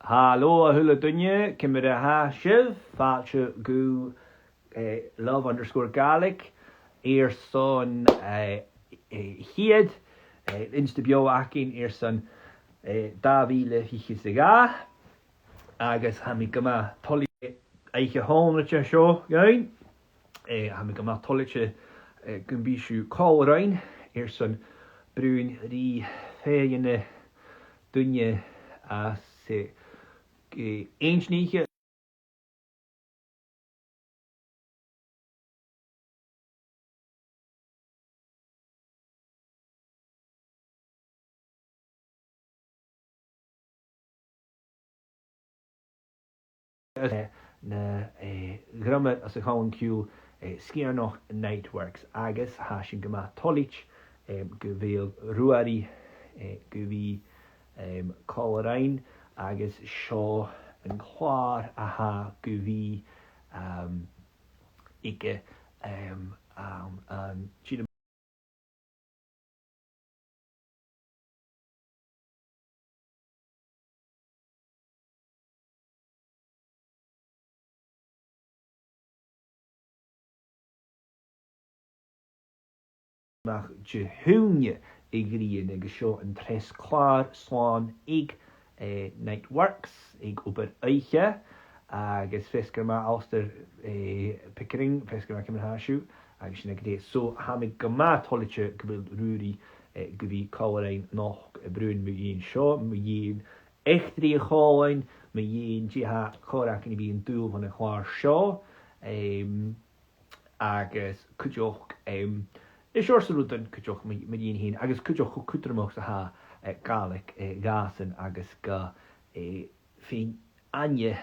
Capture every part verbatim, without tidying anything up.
Halò a h-uile duine, ciamar a tha sibh? Fàilte gu, eh, Love underscore Gaelic, airson, eh, eh, chiad, eh, Insta Beò againn airson, eh, dà mhìle fichead 's a dhà. Agus tha mi gu math toilichte oidhche shònraichte seo dhuinn. Eh, tha mi gu math toilichte, eh, gum bi sibh còmhla rinn airson bruidhinn ri feadhainn de dhaoine às, eh, eh, Inbhir Nis. Eh, na, eh, drumair às a' chòmhlan-ciùil, eh, Sgitheanach Niteworks, agus tha sinn gu math toilichte, em, gu bheil Ruairidh, eh, gu bhith, em, còmhla rinn, agus seo an clàr a tha gu bhith, em, aige, em, an, an, a-mach Dihaoine a' Ghrian, agus seo an treas clàr slàn aig, eh, Niteworks, aig obair-oidhche, agus feasgar math Alasdair, eh, Pickering, feasgar math ciamar a tha sibh, agus sin agad e. So, tha mi gu math toilichte gu bheil Ruairidh, eh, gu bhith còmhla rinn a-nochd a' bruidhinn mu dheidhinn seo, mu dheidhinn eachdraidh a' chòmhlain, mu dheidhinn dè tha còir againn a bhith an dùil bhon a' chlàr seo. Em, agus cuideachd, em, is seòrsa rudan cuideachd mu, mu dheidhinn fhèin, agus cuideachd cho cudromach 's a tha, eh, Gàidhlig, eh, dhàsan agus gu, eh, fèin-aithne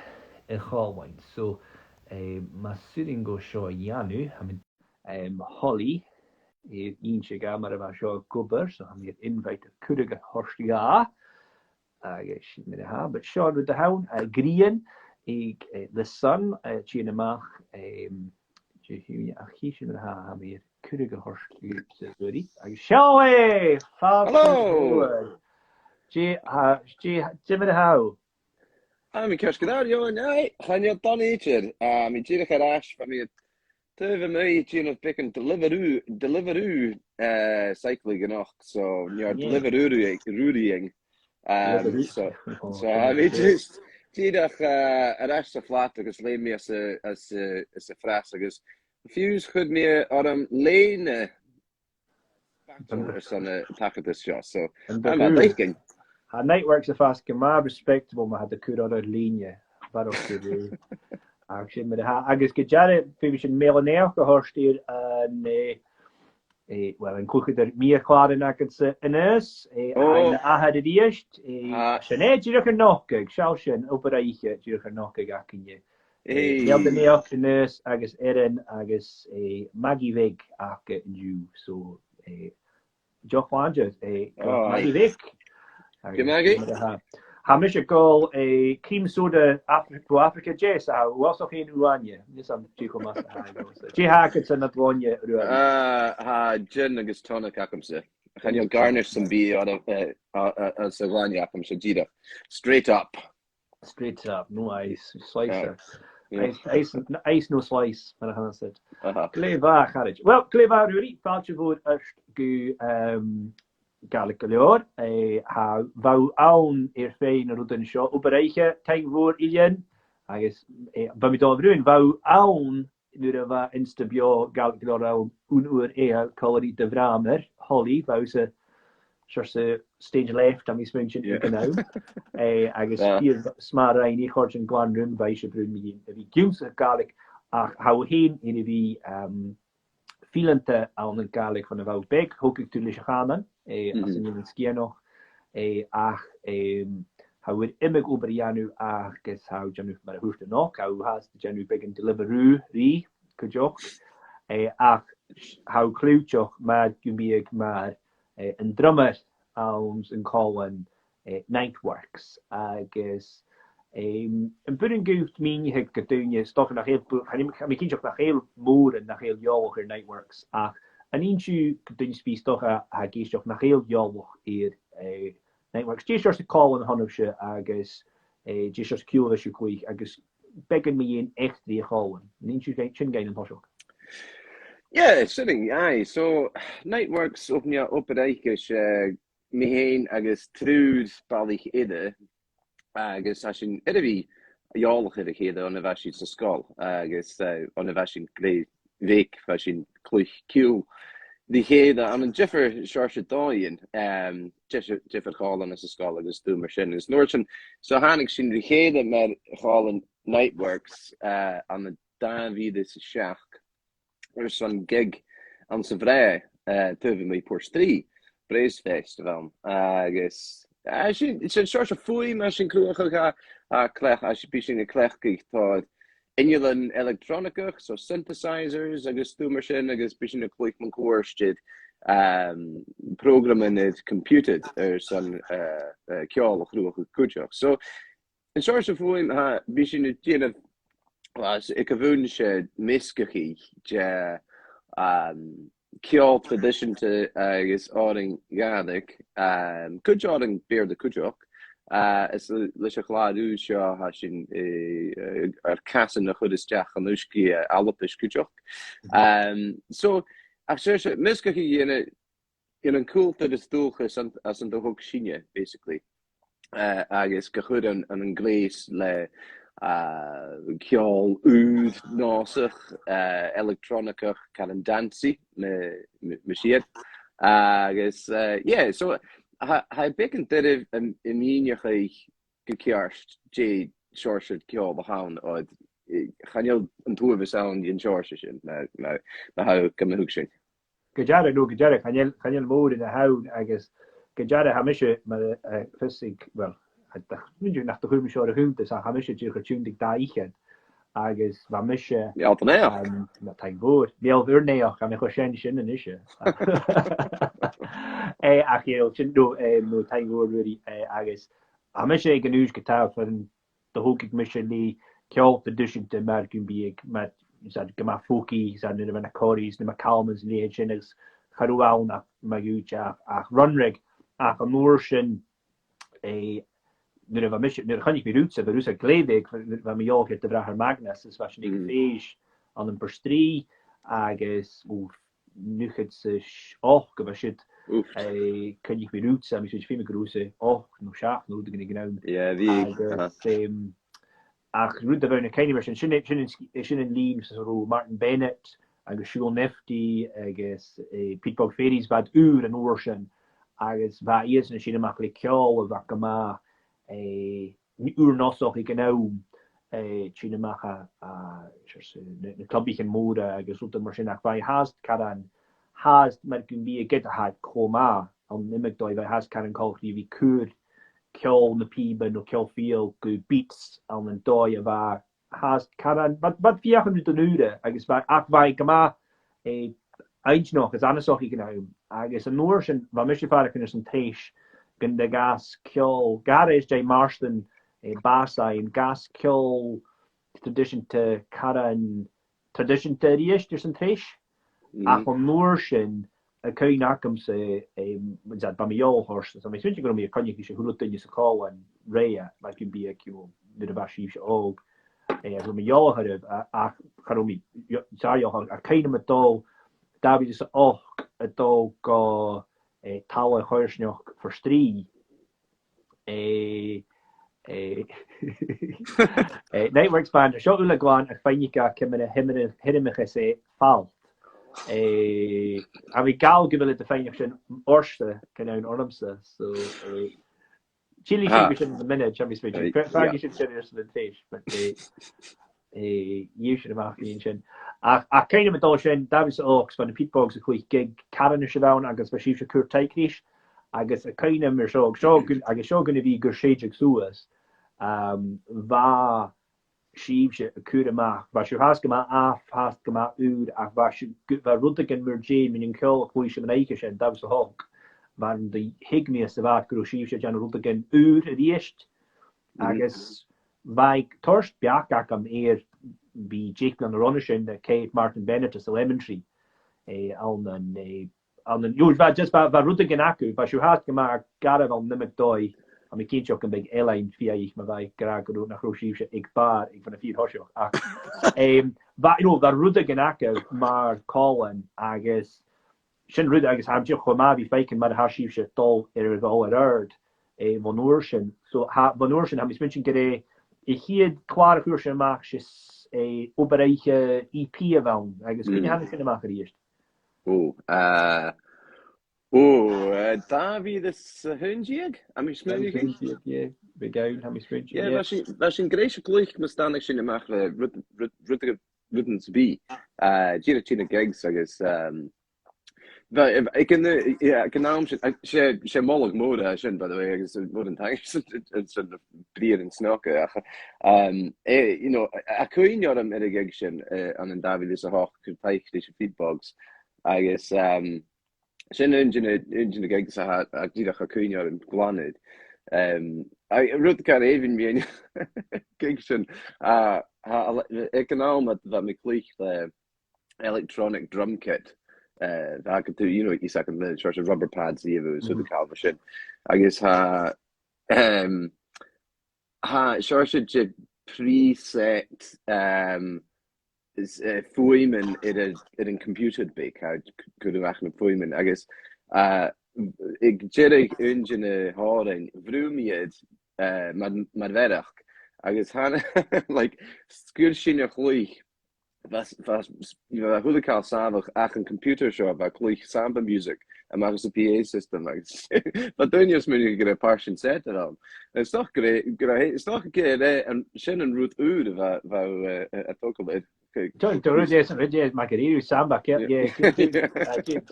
a' chòmhlain. So, eh, mas urrainn dhomh seo a dhèanamh, tha mi, em, Holly, eh, innse dha mar a bha seo ag obair, so tha mi air invite a chur a thoirt dha. Agus sin mar a tha, but seo an rud a th' ann, eh, Grian aig, eh, The Sun, eh, tighinn a-mach, em, Dihaoine, ach chì sinn mar a tha, tha mi air cur a thoirt dhut, a Ruairidh. Agus seo e! Fàilte mhòr. Dè, tha, dè, dè mar a tha thu? Tha mi ceart gu leòr, Eòghainn, aye, chan eil dona idir. Tha mi dìreach air ais, bha mi a' taobh a-muigh a' dèanamh beagan Deliveroo, Deliveroo, eh, cycling a-nochd, so, no Deliveroo, Ruairidh. Um, so, so, tha mi just dìreach, eh, air ais sa flat agus leum mi às a', às a', às a' phreas agus fiù 's chuir mi orm lèine airson an tachartas seo, so, tha mi a' faicinn. Tha Niteworks a' fàs gu math respectable ma tha iad a' cur orra lèine, barrachd air. Agus sin mar a tha, agus gu dearbh, feumaidh sinn meal-a-naidheachd a thoirt air an, eh, eh, well, an cluicheadair mìorbhaileanta agadsa a-nis, eh, an athair a-rithist, eh, sin e, dìreach air nochdadh, seall sin, obair-oidhche, dìreach air nochdadh againne. Eh, meal-a-naidheachd a-nis agus Erin agus, eh, Maggie Bheag aca an-diugh, so, eh, deoch-slàinte, eh, gu Maggie Bheag. Agus Maggie. Tha, tha mise a' gabhail, eh, cream soda Afri-, bho Africa, Jess, a, uabhasach fhèin uaine. Nis an dè cho math 's a tha e, so. Dè th' agadsa nad bhloinne, Ruairidh? Ah, tha gin agus tonic agamsa. Chan eil garnish sam bith a, eh, a, a, a, sa bhloinne agamsa dìreach. Straight up. Straight up, no ice, slice. Ice, ice, ice, no slice, mar a chanas iad. Glè mhath, a charaid. Well, glè mhath, Ruairidh, fàilte mhòr ort gu, um, Gàidhlig gu Leòr. Eh, tha, bha thu ann air feadh nan rudan seo, obair-oidhche, taing mhòr, Eilidh, agus, eh, bha mi dol a bhruidhinn, bha thu ann nuair a bha Insta Beò Gàidhlig gu Leòr ann aon uair eile, còmhla ri do bhràthair, Holly, bha thusa seòrsa stage left, tha mi a' smaointinn, aig an àm. Eh, agus fìor smàl rinn i, chòrd sin glan rium, bha ise a' bruidhinn mu dheidhinn a bhith ag ionnsachadh Gàidhlig, ach tha thu fhèin air a bhith, um, fileanta ann an Gàidhlig bhon a bha thu beag, thogadh tu leis a' chànan, eh, às an Eilean Sgitheanach, eh, ach, em, tha thu air iomadh obair a dhèanamh agus tha thu a' dèanamh, mar a thuirt thu a-nochd, tha thu fhathast a' dèanamh beagan Deliveroo ri, cuideachd, eh, ach tha thu cliùiteach mar gum biodh mar, eh, an drummer anns a' chòmhlan, eh, Niteworks, agus, em, am b' urrainn dhut mìneachadh do dhaoine, 's dòcha nach eil, bu-, chan eil, chan eil mi cinnteach nach eil mòran nach eil eòlach air Niteworks, ach an innis thu do dhuine sam bith 's dòcha a tha ag èisteachd nach eil eòlach air, eh, Niteworks, dè seòrsa còmhlan a th' annaibhse agus, eh, dè seòrsa ciùil a bhios sibh a' cluich, agus beagan mu dheidhinn eachdraidh a' chòmhlain. An inns sibh sin dhuinn an toiseach? Yeah, certainly, aye. So, Niteworks, opened up obair-oidhche, uh, mi fhìn agus triùir balaich eile, agus tha sinn air a bhith eòlach air a chèile on a bha sinn san sgoil, agus, uh, on a bha sinn glè bheag, bha sinn a' cluich ciùil ri chèile ann an diofar seòrsa dòighean, um, diofar, diofar chòmhlain san sgoil agus stuth mar sin. Agus an uair sin, so thàinig sinn ri chèile mar chòmhlan Niteworks, uh, ann an dà mhìle 's a seachd airson gig anns a' Bhràigh, uh, taobh a-muigh Port Rìgh, Braes Fest a bh' ann. Agus, uh, sin, sin seòrsa fuaim a tha sinn a' cruthachadh, a, a' cleach-, a, bidh sinn a' cleachdadh tòrr innealan electronaigeach, so synthesizers agus stuth mar sin, agus bidh sinn a' cluich mun cuairt air, um, prògraman air computer airson, uh, uh, ceòl a chruthachadh cuideachd. So, an seòrsa fuaim, tha, bidh sinn a' dèanamh, well, 's e, aig a' bhonn 's e measgachadh de, um, ceòl traidiseanta agus òrain Ghàidhlig, um, cuid òrain Beurla cuideachd. Uh, is le-, leis a' chlàr ùr seo, tha sinn, eh, eh, air casan a chur a-steach an uisge, eh, Albais cuideachd. Um, so, ach 's e, 's e, measgachadh a dhèanamh, dhèanamh an cultar is dualchas anns an, anns an do thog sinne, basically. Uh, agus ga chur ann, ann an gleus le, uh, ceòl ùr, nòsach, uh, electronaigeach, caran dancy, ma, ma, mas e. Agus, uh, yeah, so, tha, tha e beagan doirbh a, a mhìneachadh gu ceart dè seòrsa ceòl a th' ann, oir, eh, chan eil an t-uabhas ann den t-seòrsa sin, na, na, na tha, gum bi thusa sin. Gu dearbh, no, gu dearbh, chan eil, chan eil mòran a th' ann, agus gu dearbh tha mise mar, eh, fios aig, well, a, a, nach do chuir mise seo air a' chunntas, ach tha mise dìreach air tionndadh dà fhichead, agus bha mise, yeah, taing mhòr. Meal ur naidheachd, tha mi cho sean sin a-nis. Eh, ach, yeah, sin, no, eh, no, taing mhòr, Ruairidh, eh, agus tha mise aig an aois ge-tà far an do thogadh mise le ceòl traidiseanta mar gum biodh, mar, 's e, gu math folky, 's e, nuair a bha na Corries, na McCalmans, an leithid sin, agus cha robh ann ach, ma dh'fhaodte, ach, ach Runrig, ach an uair sin, eh, nuair a bha mise, nuair a choinnich mi riutsa, bha riutsa glè bheag, bha, bha mi eòlach air do bhràthair Magnus, is bha sinn aig an fhèis ann am Port Rìgh, agus, ò, naochad 's a h-ochd a bha siud, eh, choinnich mi riutsa, tha mi a' smaoineachadh gur e ochd no seachd no rudeigin aig an àm. Yeah, bha. Agus, em, ach rud a bha mi a' cuimhneachadh mar sin, sin, sin an sg-, sin an linn 's a robh Martyn Bennett agus Siul Nifty agus, eh, Peatbog Faeries, bha iad ùr an uair sin, agus bha iadsan a' tighinn a-mach le ceòl a bha gu math, eh, ùr-nòsach aig an àm, eh, tighinn a-mach à, à, seòrsa, na, na clubaichean mòra agus rudan mar sin, ach bha e fhathast caran, fhathast mar gum biodh ged a tha e cho math ann an iomadh dòigh, bha e fhathast caran coltach ri bhith a' cur ceòl na pìoba no ceòl fidheall gu beats ann an dòigh a bha fhathast caran, bha, bha iad a' feuchainn rud ùr agus bha, ach bha e gu math, eh, inntinneach is annasach aig an àm. Agus an uair sin, bha mise a' faireachdainn airson treis gun do dh'fhàs ceòl, gu h-àraidh às dèidh Màrtainn, eh, bàsaich, gun do dh'fhàs ceòl traidiseanta caran traidiseanta a-rithist airson treis. Mm. Ach an uair sin, tha cuimhne agamsa, em, bha mi eòlach ort, so tha mi a' smaointinn gun robh mi a' coinneachadh ris a h-uile duine sa chòmhlan roimhe, mar gum biodh, you know, nuair a bha sibhse òg, eh, gun robh mi eòlach oirbh, a-, ach cha robh mi, io-, tha eòlach, ach cuimhne agam a' dol, dà mhìle 's a h-ochd, a' dol gu, eh, talla choimhearsnachd Phort Rìgh, eh, eh, eh, Niteworks Band, seo uile glan ach faighneachd ciamar a thiorm-, thiormaicheas e falt. Eh, tha mi a' gabhail gu bheil iad a' faighneachd sin ortsa, chan ann ormsa, so, eh, tillidh sinn gu sin in a minute, tha mi a' smaointinn. Fa-, fàgaidh sinn sin airson an treis, but, eh, eh, gheibh sinn a-mach mu dheidhinn sin. Ach, ach cuimhne agam a' dol sin, dà mhìle 's a h-ochd, bha na Peatbogs a' cluich gig Caraghan sa bhliadhna agus bha sibhse a' cur taic ris, agus tha cuimhne agam air seo, seo gun, agus seo gun a bhith gur sèideadh suas, um, bha sibhse a' cur a-mach, bha sibh fhathast gu math amh, fhathast gu math ùr, ach bha sibh gu-, bha rudeigin mur deidhinn mun cheòl a chluich sibh an oidhche sin, dà mhìle 's a h-ochd, mar an do thuig mi às a' bhad gun robh sibhse a' dèanamh rudeigin ùr a-rithist, agus bha e toirt beachd agam air bith deich bliadhna roimhe sin, a' chiad Martyn Bennett is a' Lemon Tree, eh, ann an, eh, ann an, you know, bha just, bha, bha rudeigin aca, bha sibh fhathast gu math garbh ann an iomadh dòigh, Tha mi cinnteach gum biodh Ealain fiadhaich ma bha i ag ràdh gun robh, nach robh sibhse aig bàrr aig, bhon a' fhìor thoiseach. Ach, em, bha, you know, bha rudeigin agaibh mar chòmhlan agus sin rud agus tha mi dìreach cho math a bhith a' faicinn mar a tha sibhse a' dol air, a' dol air adhart, eh, bhon uair sin. So, tha, bhon uair sin, tha mi a' smaointinn gur e a' chiad chlàr a chuir sinn a-mach, 's e, eh, Obair Oidhche E P a bh' ann, agus cuine a thàinig sin a-mach a-rithist? Ò, eh, ò, eh, dà mhìle 's a h-aon deug? Tha mi a' smaoineachadh. Dà mhìle 's a h-aon deug, yeah. Bha e ann, tha mi a' smaoineachadh, yeah, yeah. Bha sinn, bha sinn greis a' cluich mus tàinig sinn a-mach le rud, rud, rud, rudan sam bith. Eh, dìreach a' tighinn a gigs agus, um, bha, aig an, yeah, aig an àm sin, eh, 's e, 's e moladh mòr a tha sin, by the way, agus, eh, mòran taing airson, airson briathran snog, ach, um, eh, you know, tha cuimhne orm air a' ghig sin, eh, ann an dà mhìle 's a h-ochd, cuir taic ris a' Feedbogs, agus, um, sin aon de na, aon de na gigs a tha, a tha dìreach a' cuimhne orm glan air. Um, a, rud car èibhinn mu dheidhinn gig sin, a, tha, aig an àm a bha mi a' cluich le electronic drum kit, eh, bha agad, you know, is agad na seòrsa rubber pads a bh' ann, so the calma sin. Agus tha, um, tha seòrsa de preset, um, is, eh, fuaimean air a, air an computer beag, tha, c-, cuireadh a-mach na fuaimean, agus, eh, aig deireadh aon de na h-òrain, bhrùth mi iad, eh, mar, mar mhearachd, agus tha, like, sguir sinn a chluich, bha, bha, bha a h-uile càil sàmhach ach an computer seo, bha a' cluich samba music a-mach às a' P A system, agus bha daoine a' smaoineachadh gur e pàirt den set a bh' ann. Is dòcha gur e, gur e, is dòcha gur e an, sin an rud ùr a bha, bha, eh, a' togail air. John, do rud e, rud e, mac an iru, samba, Celt-, yeah, yeah, yeah, yeah,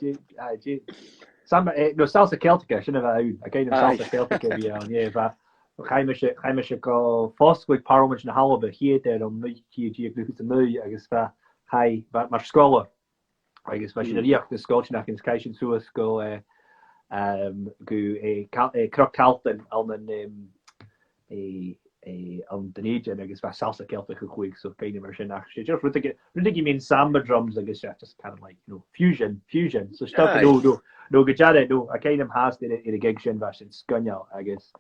yeah, yeah, yeah. Samba, eh, no, salsa Celtica, sin a bha ann. A' cuimhneam salsa Celtica a bh' ann, yeah, bha, chaidh mise, chaidh mise gu fosgladh Pàrlamaid na h-Alba, a' chiad uair ann an naoi ceud deug naochad 's a naoi, agus bha, chaidh, bha, mar sgoilear. Agus bha sinn a' ruith na sgoiltean againn, is chaidh sinn suas gu, eh, um, gu, eh, Cal-, eh, Cnoc Calton ann an, um, eh, eh, ann an Dùn Èideann agus bha salsa Celtic a' cluich, so cuimhne mar sin. Ach 's e just rudeigin, rudeigin mu samba drums agus 's e just kind of like, you know, fusion, fusion. So stuff, no, no, no, gu dearbh, no, a' cuimhneam fhathast air, air a' ghig sin, bha sin sgoinneil agus,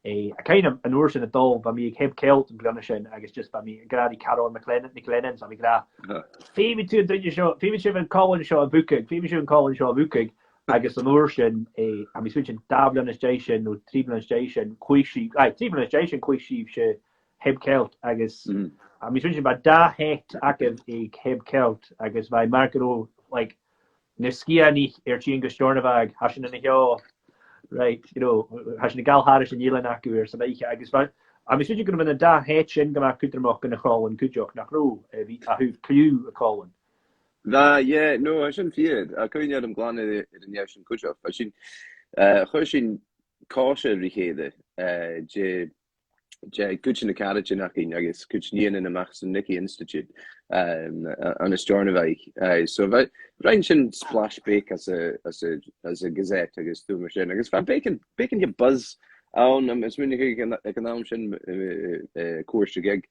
eh, a' cuimhneam an uair sin a' dol, bha mi aig Heb Celt am bliadhna sin agus just bha mi ag ràdh ri Carol McLennan, McLennan, so bha mi ag ràdh, feumaidh tu an duine seo, feumaidh sibh an còmhlan seo a bhucaigeadh, feumaidh sibh an còmhlan seo a bhucaigeadh. Agus an uair sin, eh, tha mi a' smaointinn dà bhliadhna às dèidh sin, no trì bliadhna às dèidh sin, chluich sibh, aye, trì bliadhna às dèidh sin, chluich sibhse Heb Celt, agus tha mi a' smaointinn bha dà sheit agaibh aig Heb Celt, agus bha e mar gun robh, like, na Sgitheanaich air tighinn gu Steòrnabhagh, tha sinn an seo, right, you know, tha sinn a' gabhail thairis an eilein agaibh airson oidhche, agus bha, tha mi a' smaointinn gun robh na dà sheit sin gu math cudromach dhan a' chòmhlan cuideachd, nach robh, eh, bha, a thaobh cliù a' chòmhlain. Bha, yeah, no, tha sin fìor. Tha cuimhne agam glan air, air an fhear sin cuideachd. Bha sinn, eh, chuir sinn còisir ri chèile, eh, de, de cuid de na caraidean againn agus cuid nigheanan a-mach às an Nicky Institute, um, a-, ann an Steòrnabhagh. Eh, so bha, rinn sinn splash beag às a, às a, às a' Gazette agus stuth mar sin. Agus bha beagan, beagan de buzz ann, um, is minic aig an, aig an àm sin, eh, eh, eh, cuairt a' ghig.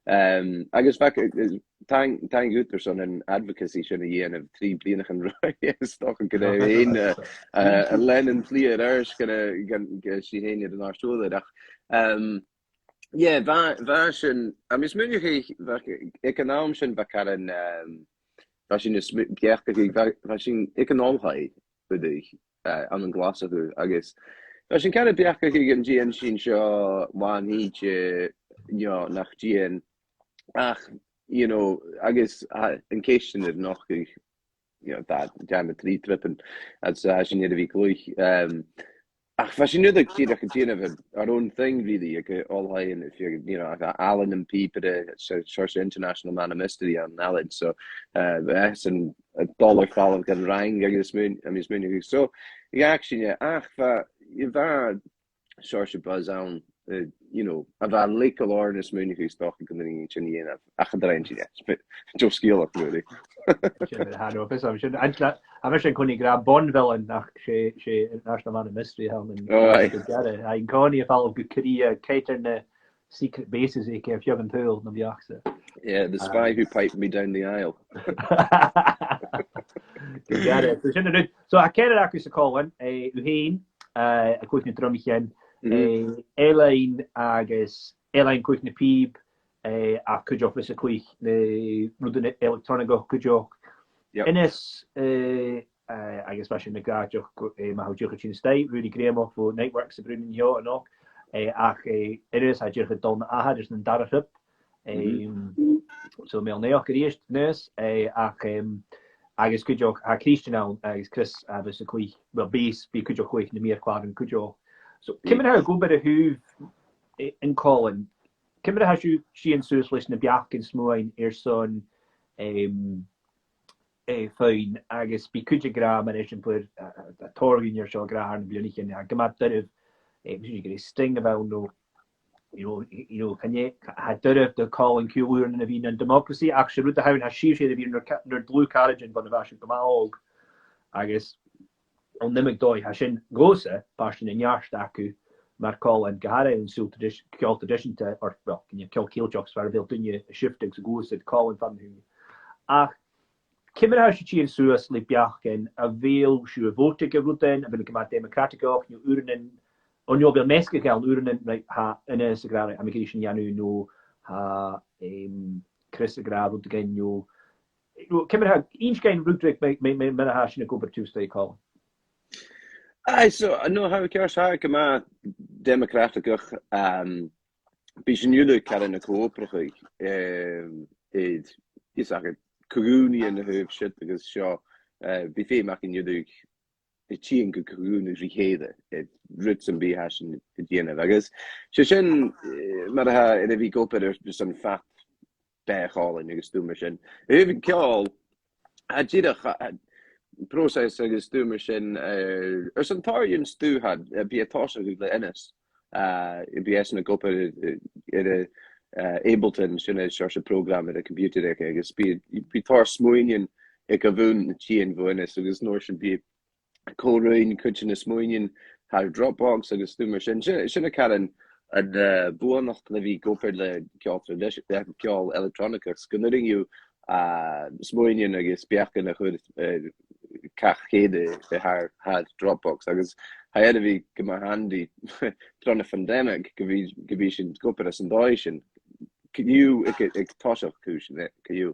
Um, agus bha, eh, taing, taing dhut airson an advocacy sin a dhèanamh trì bliadhnaichean roimhe, is dòcha gun robh fhèin, eh, eh, a' leantainn an t-slighe air adhart gun a, gun, gun 's i fhèin air an àrd-ùrlar. Ach, um, yeah, bha, bha sin, tha mi a' smaoineachadh, bha, aig an àm sin bha caran, um, bha sinn a' sm-, beachdachadh, bha, bha sinn aig an oilthigh, bha, eh, ann an Glaschu, agus bha sinn caran beachdachadh an dèan sinn seo làn-thìde, you know, nach dèan, ach, you know, agus, ah, an ceistean air nochdadh, you know, dà, dà no trì tripean, agus, ah, sin air a bhith a' cluich. Um, ach bha sinn uiread dìreach a' dèanamh our own thing, really, aig an oilthigh, and if you, you know, aig Ailean nam Pìobaire, se-, seòrsa international man of mystery ann an Ailean, so, uh, bha sin a' dol air falbh dhan Fhraing agus mun, I mean, mun, so, dh'fhàg sinn e, ach bha, bha seòrsa buzz ann, uh, you know, a bha leigeil oirnn is mun a' smaoineachadh 's dòcha gun do rinn sinn a dhèanamh, ach cha do rinn sinn e. Deagh sgeulachd, really. Sin, tha, no, bha sin, an t-, tha mise an còmhnaidh ag ràdh Bond villain, ach 's e, 's e international man of mystery a th' ann, oh, aye, gu dearbh. Aye, an còmhnaidh a' falbh gu cridhe, cò air na secret bases aige air feadh an t-saoghail nam bheachd-sa. Yeah, the spy who piped me down the aisle. Gu dearbh. So sin an rud. So, tha ceathrar agaibh sa chòmhlan, eh, thu fhèin, eh, a' cluich na drumaichean, eh, Eilean agus Eilean Cluich na Pìob, eh, ach cuideachd bhios a' cluich na rudan eileactronaigeach cuideachd. Yep. Innes, eh, eh, agus bha sin na gàirdeach, eh, ma tha thu dìreach a' tighinn a-steach, Ruairidh Greumach bho Niteworks a' bruidhinn an seo a-nochd, eh, ach, eh, Innes, tha e dìreach a' dol na athair airson an dara trip. Em, so, meal-naidheachd a-rithist, Innes, eh, ach, em, agus cuideachd, tha Christian ann, agus Chris, a bhios a' cluich, well, bidh, bidh cuideachd a' cluich na meur-chlàran cuideachd. So, ciamar a tha e ag obair a thaobh, eh, an còmhlan? Ciamar a tha sibh a' tighinn suas leis na beachdan smuain airson, em, eh, feadhainn, agus bidh cuid ag ràdh, mar eisimpleir, a, a, a tha toirt dhuinn air seo ag ràdh thar nam bliadhnaichean, a, gu math doirbh, eh, bidh sinn ag ràdh sting a bh' ann, no, you know, you know, chan e, tha e doirbh do chòmhlan ciùil uaireannan a bhith nan democracy, ach 's e rud a th' ann, tha sibhse air a bhith nur ca-, nur dlùth-chàirdean bhon a bha sibh gu math òg, agus an iomadh dòigh, tha sin dhòmhsa, pàirt dhen neart aca mar chòmhlan, gu h-àraidh ann an saoghal tradis-, ceòl traidiseanta, or, well, gu ceòl Ceilteach, 's far a bheil daoine a' shifteadh 's a' gluasad còmhlan fad na h-ùine. Ach ciamar a tha sibh a' tighinn suas le beachdan, a bheil sibh a' bhòtadh air rudan, a bheil e gu math democrataigeach, no uaireannan, o no, a bheil measgachadh ann, uaireannan, right, tha Innes ag ràdh, right, tha mi ag iarraidh sin a dhèanamh, no tha, em, Chris ag ràdh rud againn, no, no, ciamar a tha, innis dhuinn rud beag, mar, mar, mar, mar a tha sin ag obair tuath a-staigh, a Chòmhlain. Aye, so, no, tha mi ceart, tha e gu math democrataigeach, um, bidh sinn uile caran a' co-obrachadh, um, air, is e, co-dhùnaidhean a thaobh siud agus seo, uh, bidh feum againn uile a' tighinn gu co-dhùnadh ri chèile, air rud sam bith a tha sinn a' dèanamh. Agus 's e sin, eh, mar a tha e air a bhith ag obair airson fad beatha a' chòmhlain agus stuth mar sin. A thaobh an ceòl, tha dìreach, tha, tha pròiseas agus stuth mar sin, eh, airson tòrr dhen stuth, tha, eh, bidh e a' tòiseachadh le Innes. Eh, bidh esan ag obair, eh, air a, eh, Ableton, sin an seòrsa prògram air a' chomputer aige, agus bidh, bidh tòrr smuaintean aig a' bhonn a' tighinn bho Innes, agus an uair sin bidh e a' co-roinn cuid de na smuaintean thar Dropbox agus stuth mar sin. Sin, sin a' cheann, an, eh, buannachd le bhith ag obair le ceòl tradis-, eh, ceòl electronic, 's gun urrainn dhut, eh, smuaintean agus beachdan a chur, eh, gach ceud a, a thar, thar Dropbox. Agus tha e air a bhith gu math handy tron a' phandemic, gum bi, gum bi sinn ag obair às an dòigh sin. Co-dhiù, aig, aig toiseach cùisean, eh, co-dhiù.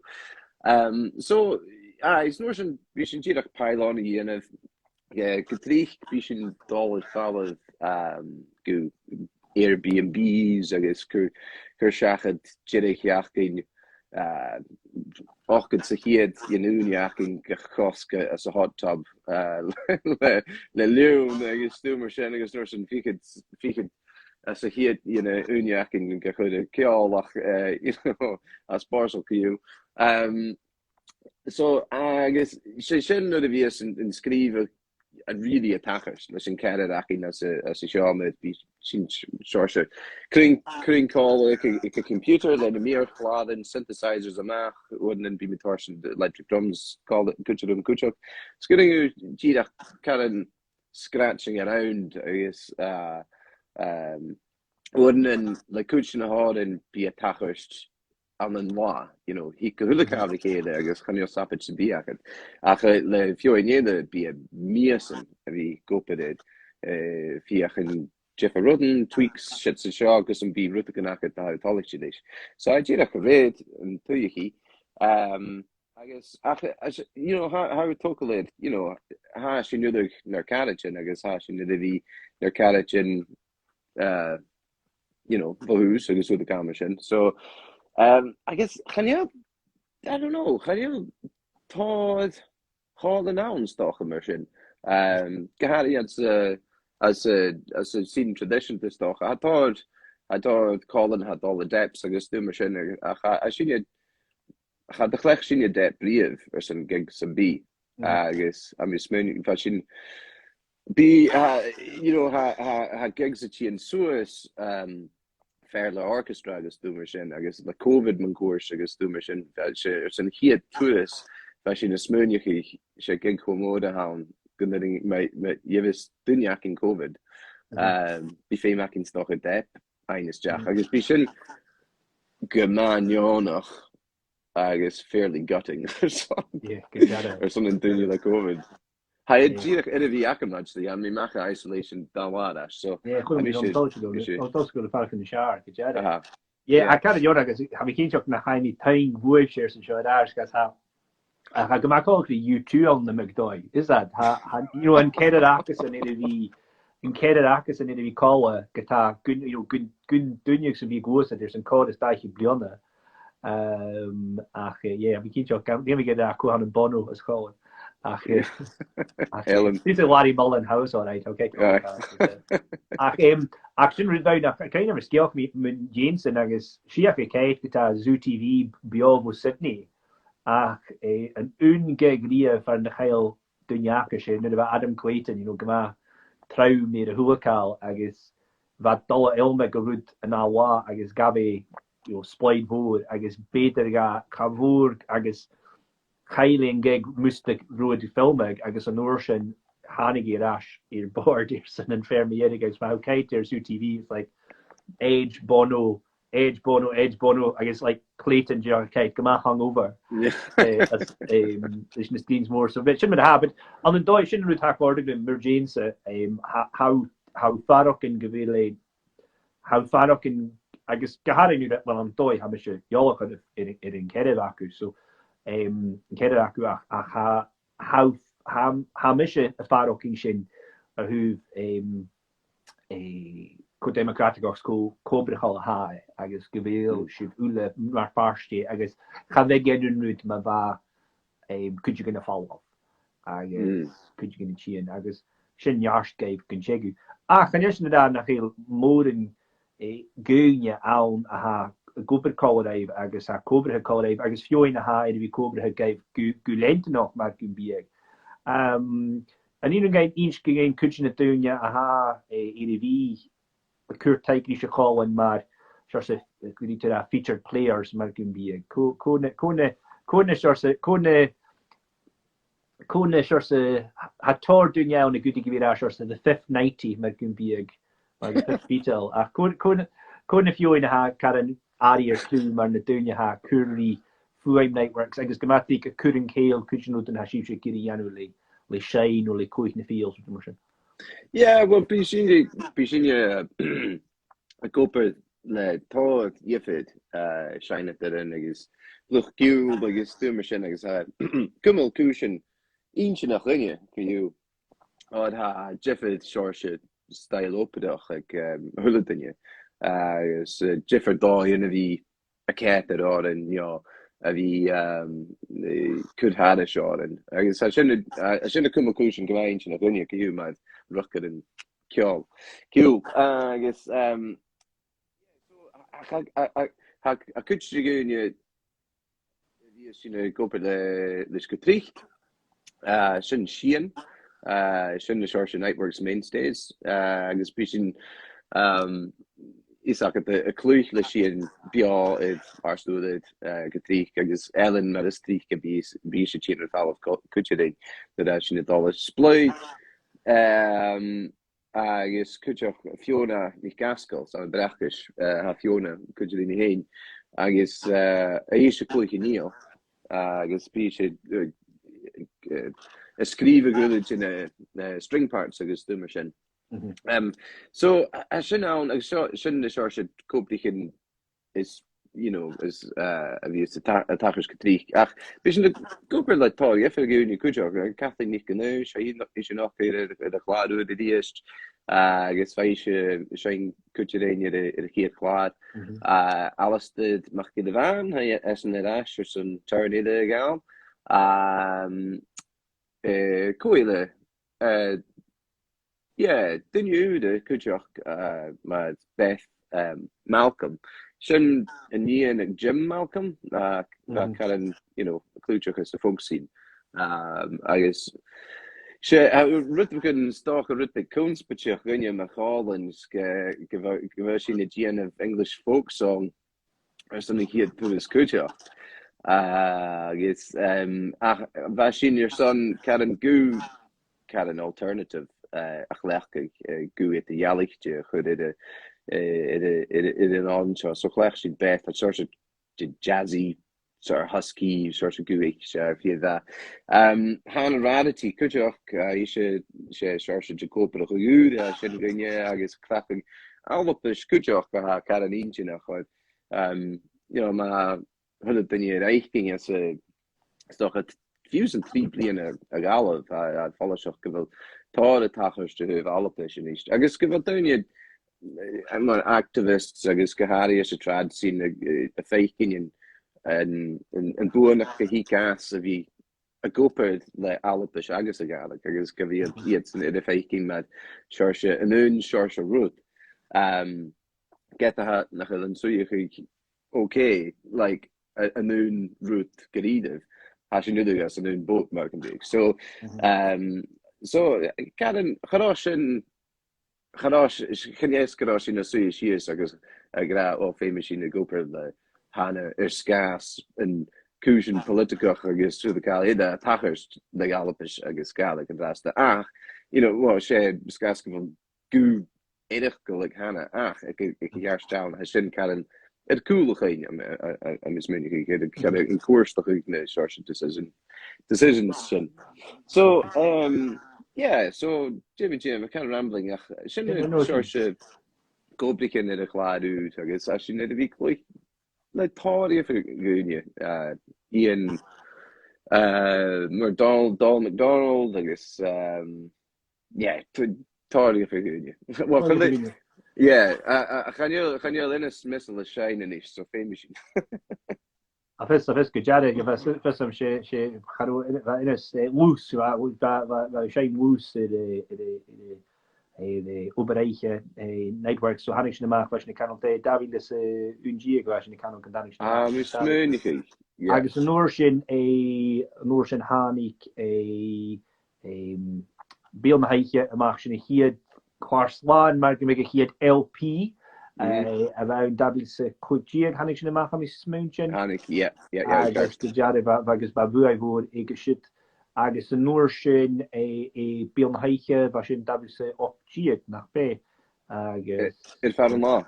Um, so, aye, is an uair sin, bidh sinn dìreach pile on a dhèanamh, eh, gu tric bidh sinn a' dol air falbh, um, gu Airbnbs agus cur, cur seachad deireadh-sheachdain, uh, ochdad sa cheud dhen ùine againn ga chosg anns a' hot tub, uh, le, le leann agus stuth mar sin, agus an uair sin fichead, fichead anns a' cheud dhen ùine againn ga chur air ceòl ach, eh, you know, às bàrr-sa co-dhiù. Um, so, agus 's e sin nuair a bhios an, an sgrìobhadh really a' tachairt leis an ceathrar againn anns a', anns an t-seòmar, bidh sinn s-, seòrsa cruinn, cruinn còmhla aig, aig a' chomputer le na meur-chlàran, synthesizers a-mach, uaireannan bidh mi a' toirt electric drums còmhla, cuideachd, cuideachd. 'S gun urrainn dhut dìreach caran scratching around agus, uh, um, uaireannan le cuid de na h-òrain bidh e a' tachairt ann an latha, you know, thig a h-uile càil ri chèile agus chan eil sabaid sam bith agad. Ach, eh, le feadhainn eile bidh e mìosan a bhith ag obair air, eh, feuchainn diofar rudan, tweaks, siud 's an seo, agus am bi rudeigin agad a tha thu toilichte leis. So, tha e dìreach a rèir an t-suidheachaidh. Um, agus, ach, as, you know, tha, tha thu a' togail air, you know, tha sinn uile nar caraidean, agus tha sinn air a bhith nar caraidean, uh, you know, bho thùs agus rud mar sin. So, um, I guess, chan eil, I don't know, chan eil tòrr chòmhlain ann, 's dòcha, mar sin. Um, gu h-àraidh anns a', anns a', anns an t-sìn traidiseanta, 's dòcha. Tha tòrr, tha tòrr chòmhlain, tha Dol a' Deps agus stuth mar sin, ach tha, tha sinne, cha do chleachd sinne dep riamh airson gig sam bith. Agus, tha mi a' smaoineachadh, tha sin, bidh, tha, you know, tha, tha, tha gigs a' tighinn suas, um, fear le orchestra agus stuth mar sin, agus le Covid mun cuairt agus stuth mar sin, bha sinn airson a' chiad turas, bha sinn a' smaoineachadh, 's e gig cho mòr a th' ann, gun urrainn, ma, ma gheibheas duine againn Covid, um, bidh feum againn 's dòcha dep fhaighinn a-steach, agus bidh sin gu math neònach agus fairly gutting airson, yeah, airson an duine le Covid. Tha e dìreach air a bhith agam, actually, tha mi a-mach à isolation Dà là air ais, so... Yeah, chuala mi, tha mi an dòchas gu bheil, an dòchas gu bheil faireachdainn nas fheàrr, gu dearbh. Aha. Yeah, yeah. Ach ceart gu leòr, agus tha mi cinnteach nach fhaigh mi taing bhuaibhse airson seo air ais, agus tha, tha gu math coltach ri U two ann am Mac Dòmhnaill, is that, tha, tha, you know, an ceathrar aca-san air a bhith, an ceathrar aca-san air a bhith còmhla, gu, tha gun, you know, gun, gun duine sam bith a' gluasad airson còrr is dà fhichead bliadhna. Um, ach, eh, yeah, tha mi cinnteach, gam, gam, gam, gam, cò tha ann am Bono is Colin. Ach, eh, ach, eh, Ellen. This is Larry Mullen House, all right, okay, cool. Aye. Ach, um, ach sin rud a bha, nach, kind of, sgeulachd mu, mu dheidhinn-san agus 's fhiach a' coimhead gu bheil Zoo T V beò bho Sydney. Ach, eh, an aon gig riamh far nach eil duine aca, 's e nuair a bha Adam Clayton, you know, gu math trom air a h-uile càil agus bha e a' dol a fhilmeadh an rud an ath là agus ghabh e, you know, splaoid mhòr agus b' fheudar dha, cha mhòr agus chaill e an gig mus do rugadh e filmeadh agus an uair sin thàinig e air ais air bòrd airson an fhear mu dheireadh agus ma tha thu a' coimhead air Zoo T V, it's like, Edge, Bono, Edge, Bono, Edge, Bono, agus, like, Clayton, dìreach, okay, gu math hungover. Yeah. Eh, as, um, leis na scenes mòr. So, bha sin mar a tha, but ann an dòigh sin rud a tha a' còrdadh rium, mar a tha thu ag ràdh, um, tha, tha, tha faireachdainn gu bheil e, tha faireachdainn, agus gu h-àraidh nuair a, well, ann an dòigh, tha mise eòlach air, air, air an ceathrar aca, so, um, an ceathrar aca, ach, ach tha, tha, tha, tha mise a' faireachdainn sin a thaobh, um, eh, cho democratic agus cho, cho obraicheil a tha e, agus gu bheil sibh uile mar phàirt dheth, agus cha bhiodh e aon rud ma bha, em, cuideigin a' falbh, agus cuideigin a' tighinn, agus sin neart dhuibh gun teagamh. Ach chan eil sin ag ràdh nach eil mòran, eh, dhaoine ann a tha ag obair còmhla ribh, agus a tha co-obrachadh còmhla ribh, agus feadhainn a tha air a bhith co-obrachadh ribh gu, gu leantainneach mar gum biodh. Em, An urrainn dhuinn innse dhuinn cuid de na daoine a tha, eh, air a bhith a' cur taic ris a' chòmhlan mar seòrsa, eh, gu ruige featured players mar gum biodh? Cò, cò na, cò na, cò na seòrsa, cò na, cò na seòrsa, tha tòrr dhaoine ann a dh'fhaodadh a bhith ag ràdh seòrsa the fifth ninety mar gum biodh, mar the fifth Beatle. Ach cò, cò na, cò na feadhainn a tha caran airidh air clò mar na daoine a tha a' cur ri fuaim Niteworks, agus gu math tric a' cur an cèill cuid de na rudan a tha sibhse ag iarraidh a dhèanamh le, le seinn no le cluich na fìdhle, 's rudan mar sin. Yeah, well, bidh sinne, bidh sinne, uh, ag obair le tòrr dhiofar, uh, seinneadairean agus luchd-ciùil agus stuth mar sin agus, uh, cumail cùisean inntinneach dhuinne, co-dhiù. Oir tha diofar seòrsa stail obrach aig, um, a h-uile duine. Uh, agus, uh, diofar dòighean a bhith a' coimhead air òrain, you know, a bhith, um, eh, cur thairis òrain. Agus tha sin, tha, tha sin a' cumail cùisean gu math inntinneach dhuinne co-dhiù mar riochdair an ceòl. Cool. Agus, um, tha, tha, tha, tha cuid de dhaoine a bhios sinn ag obair le, leis gu tric. Uh, sin Sian, uh, sin na seòrsa Niteworks mainstays, uh, agus bidh sinn, um, is aca a', a' cluich le Sian beò air àrd-ùrlar, uh, gu tric, agus Ellen mar as trice bidh, bidh ise a' tighinn air falbh co-, cuide rinn nuair a tha sinn a' dol a splaoid. Um, agus cuideachd Fiona NicAsgaill, 's ann à Breacais, eh, tha Fiona cuide rinn fhèin, agus, eh, tha ise a' cluich an fhidheall, agus bidh ise, eh, eh, a' sgrìobhadh uiread de na, na string parts agus stuth mar sin. Mhm. Em, so, a, a sin ann, agus seo, sin na seòrsa co-obraichean is, you know, is, eh, a bhios a' ta-, a' tachairt gu tric. Ach bidh sinn ag obair le tòrr dhiofar dhaoine cuideachd, eh, Kathleen NicAonghais, tha i, tha i sin air, air, air a' chlàr ùr a-rithist, eh, agus bha ise a' seinn cuide rinn air a', air a' chiad chlàr. Mhm. Eh, Alasdair MacIlleBhàin, tha esan air ais airson tèarmann eile a ghabhail. Ehm, eh, cò eile? Eh, Yeah, duine ùr cuideachd, eh, mar Beth, em, Malcolm. Sin an nighean aig Jim Malcolm, eh, a tha caran, you know, cliùiteach anns a' folk scene. Em, agus 's e, eh, rud beag, 's dòcha rud beag connspaideach dhuinne mar chòmhlan, 's gu, gu bheil, gu bheil sinn a' dèanamh English folk song airson a' chiad turas cuideachd. Agus, em, ach bha sinn airson caran gu, caran alternative, eh, a chleachdadh, eh, gu eadar-dhealaichte a chur air a', eh, air a', air a', air an fhonn seo. So chleachd sinn Beth, tha seòrsa de jazzy sort of husky, sort of gooish, sort of, yeah, that. Um, tha an rarity, cuideachd, uh, 's e, 's e sort of de chopra a chuir e sin dhuinne agus cleachdadh Albais cuideachd a tha caran inntinneach, or, um, you know, ma tha duine air fhaicinn às a, 's dòcha, fiù 's an trì bliadhna a dh'fhalbh, a, a' follaiseach gu bheil tòrr a' tachairt a thaobh Albais a-nis. Agus gu bheil daoine, eh, mar activists agus gu h-àraidh sa trad scene a, a, a' faicinn an, an, an, am buannachd a thig às a bhith ag obair le Albais agus a' Ghàidhlig, agus gu bheil iad, iad sin air a bhith a' faicinn mar seòrsa, an aon seòrsa rud. Um, ged a tha, nach eil an suidheachadh, okay, like, a, an aon rud gu dearbh, tha sinn uile às an aon bhàta mar gum biodh. So, um, so, caran, cha robh sin, cha robh s-, chan e 's gun robh sinn a' suidhe sìos agus ag ràdh, o, feumaidh sinn a bhith ag obair le Hannah air sgàth 's an cùisean poilitigeach agus siud a' call, iad a' tachairt le Albais agus Gàidhlig an-dràsta. Ach, you know, well, 's e sgàth 's gu bheil guth eireachdail aig Hannah, ach aig, aig a' cheart àm, tha sin caran air cùl a' chuimhne, am, a, a, a, am is minic, aig, aig, aig, an cuairteachadh na seòrsa decision, decisions sin. So, um, yeah, so, Jimmy Jim, I'm kind of rambling, ach sin an seòrsa ag obair air a' chlàr ùr, agus tha sinn air a bhith cluich le tòrr dhiofar dhaoine, uh, Ian, uh, McDonald, Donald McDonald, agus, um, yeah, t-, tòrr dhiofar dhaoine. Well, for the, yeah, a, a, a, chan eil, chan eil Innes measail a' seinn a-nis, so feumaidh sinn. A bheil, a bheil, gu dearbh, a bheil, a bheil, 's e, 's e, cha robh, bha Innes, eh, loose, bha, bha, bha, bha e a' seinn loose air, eh, air, eh, air, eh, air, eh, obair-oidhche, eh, Niteworks, so thàinig sinn a-mach, bha sinn a' cantainn, eh, dà mhìle 's a h-aon deug, bha sinn a' cantainn gun tàinig sinn a-mach. Ah, tha mi a' smaoineachadh, yeah. Agus an uair sin, eh, an uair sin thàinig, eh, Em, Beul na h-Oidhche a-mach, sin a' chiad chlàr slàn, mar gum biodh, a' chiad L P, eh, around dà mhìle 's a còig deug, thàinig sin a-mach, tha mi a' smaoineachadh. Thàinig, yeah, yeah, yeah. Agus gu dearbh, bha, bha, agus bha buaidh mhòr aige siud. Agus an uair sin, eh, eh, Beul na h-Oidhche, bha sin dà mhìle 's a h-ochd deug, nach b' e? Agus eh, Air Feadh an Là.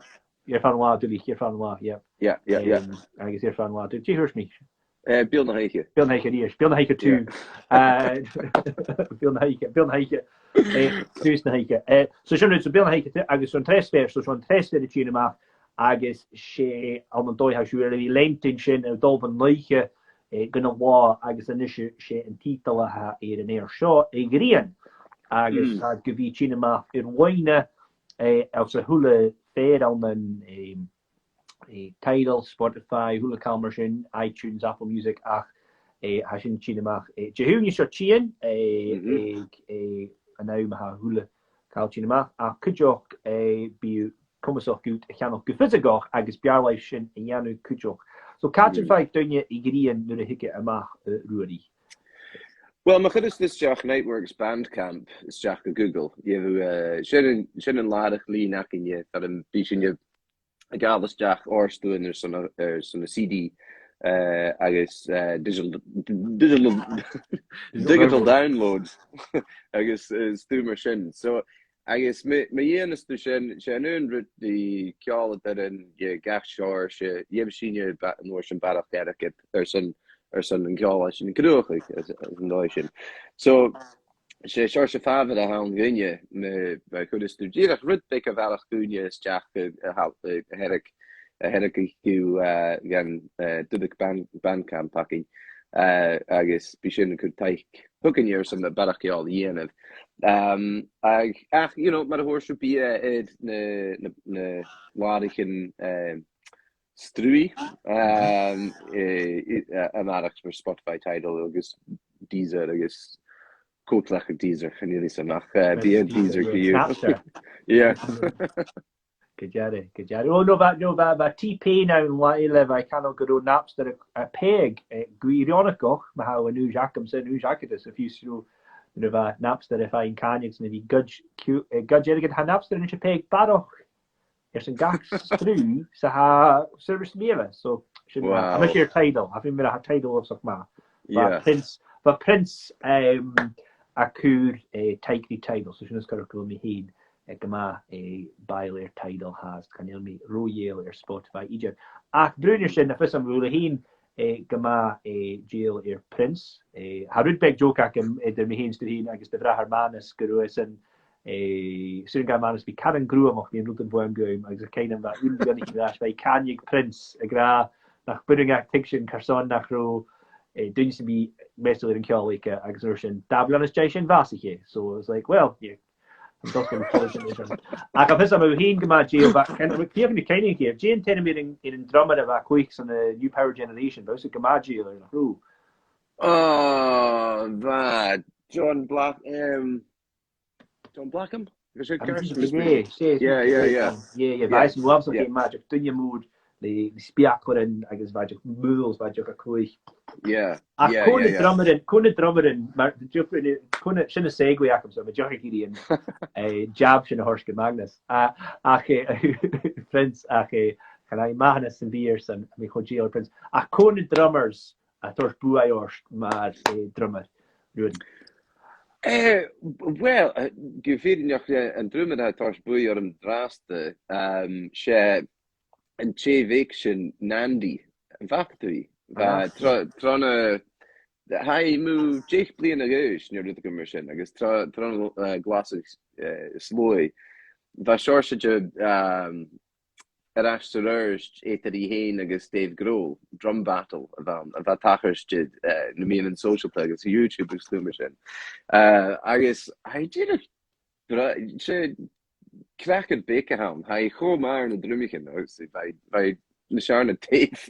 Air Feadh an Là, duilich, Air Feadh an Là, yeah. Yeah, yeah, yeah. Em, agus Air Feadh an Là, dè thuirt mi? Eh, Beul na h-Oidhche. Beul na h-Oidhche a-rithist. Beul na h-Oidhche two. Yeah. Eh, Beul na h-Oidhche, Beul na h-Oidhche. Eh, Tùs na h-Oidhche. Eh, so sin rud, so Beul na h-Oidhche two, agus 's e an treas fear, so 's e an treas fear a' tighinn a-mach, agus 's e ann an dòigh, tha sibh air a bhith a' leantainn sin, a' dol bhon oidhche, eh, gun an là, agus a-nis 's e an tiotal a th' air an fhear seo, A' Ghrian. Agus tha iad gu bhith a' tighinn a-mach air loidhne, eh, anns a h-uile fear ann an, eh, eh, Tidal, Spotify, a h-uile càil mar sin, iTunes, Apple Music, ach, eh, tha sin a' tighinn a-mach, eh, Dihaoine seo tighinn, eh, aig, eh, an àm a tha a h-uile càil a' tighinn a-mach, ach cuideachd, eh, bidh comasach dhut a cheannach gu fiosaigeach agus b' fheàrr leibh sin a dhèanamh cuideachd. So, càit am faigh daoine A' Ghrian nuair a thig e a-mach, eh, a Ruairidh? Well, ma chuireas tu a-steach Niteworks Bandcamp a-steach gu Google, gheibh thu, eh, sin an, sin an làrach-lìn againne, far am bi sinne a' gabhail a-steach òrdain airson a, airson a' C D, eh, agus, eh, digital, digital, digital downloads, agus, eh, stuth mar sin. So, agus ma, ma dhèanas tu sin, 's e an aon rud ri ceòl a th' ann, eh, gach seòrsa, gheibh sinne ba-, an uair sin barrachd airgid airson, airson an ceòl a tha sinn a' cruthachadh, as, as an dòigh sin. So, 's e seòrsa fàbhar a th' ann dhuinne, ma, ma chuireas tu dìreach rud beag a bharrachd ùine a-steach a, a, a, a theireadh, a theireadh gu, eh, gun, eh, duilleag Ban-, Bandcamp againn, eh, agus bidh sin a' cur taic thugainn airson na barrachd ceòl a dhèanamh. Um, ach, ach, you know, mar a thuirt sibh, bidh e air na, na, na làraichean, eh, sruth, um, eh, eh, a-màireach mar Spotify, Tidal agus Deezer agus cò tha a' cleachdadh Deezer, chan eil fhios agam, ach, eh, bidh e air Deezer gu Napster. Yeah. Gu dearbh, gu dearbh. O, no, bha, no, bha, bha T-Pain ann an latha eile, bha e a' cantainn gun robh Napster a', a' pàigheadh, eh, gu h-ìreanach, ma tha an aois agamsa, an aois agad-sa, fiù 's, no, bha Napster a' faighinn càineadh 's a bhith a' goid, eh, goid airgid. Tha Napster a-nis a' pàigheadh barrachd airson gach sruth 's a tha service sam bith eile. So, sin, wow, tha mise air Tidal, tha mi air Tidal uabhasach math. Bha, yeah, Prince, bha Prince, um, a' cur, eh, taic ri Tidal, so sin as coireach gu bheil mi fhìn, eh, gu math, eh, bàidheil air Tidal fhathast, chan eil mi ro dhèidheil air Spotify idir. Ach, a bhruidhinn air sin, tha fios agam gu bheil thu fhèin, eh, gu math, eh, dèidheil air Prince. Eh, tha rud beag joke agam eadar mi fhìn 's tu fhèin agus do bhràthair Mànas gun robh esan, eh, 's urrainn dha Mànas a bhith caran gruamach, bha an rud a' buain gu h-aon, agus a' cuimhneachadh, bha e uile bhliadhnaichean air ais, bha e a' cantainn Prince, ag ràdh nach b' urrainn dha tuigsinn carson nach robh, eh, duine sam bith measail air an ceòl aige, agus an uair sin, dà bhliadhna às dèidh sin, bhàsaich e. So it's like, well, yeah, an dosna collision is an. Ach a bheil fhios agad, bha thu fhèin gu math dèidheil, bha, can, bha, feuch an cuimhne, dè an t-ainm air an, air an drummer a bha a' cluich son an New Power Generation, bha thusa gu math dèidheil air, nach robh? Oh, bha John Black, um, John Blackham? Is it Carson? Yeah, yeah, yeah, yeah. Yeah, yeah, bha esan uabhasach math, duine mòr le, le speuclairean agus bha e dìreach math, bha e dìreach a' cluich. Yeah. Ach yeah, cò yeah, na yeah. drummeran, cò na drummeran, mar, dìreach, cò na, sin an segue agam, so, ma dìreach ag iarraidh an, eh, jab sin a thoirt gu Magnus. A, ach, eh, Prince, ach, eh, chan eil mi math air sin, bha mi cho dèidheil air Prince. Ach cò na drummers a tha toirt buaidh ort mar, eh, drummer, Ruairidh? Eh, well, eh, gu fìrinneach, eh, an drummer a tha toirt buaidh orm an-dràsta, um, 's e an tè bheag sin, Nandi, am faca tu i? Bha, ah, tro-, tron a, tha i mu deich bliadhna a dh'aois, no rudeigin mar sin, agus tro-, tron, eh, glasadh, eh, sluaigh. Bha seòrsa de, um, air ais 's air adhart eadar i fhèin agus Dave Grohl, drum battle a bh' ann, a bha a' tachairt air, eh, na meadhanan sòisealta agus YouTube agus stuth mar sin. Eh, agus, tha i dìreach bra-, 's e craiceann beag a th' ann. Tha i cho math air na drumaichean, agus bha, bha na seòrsa taobh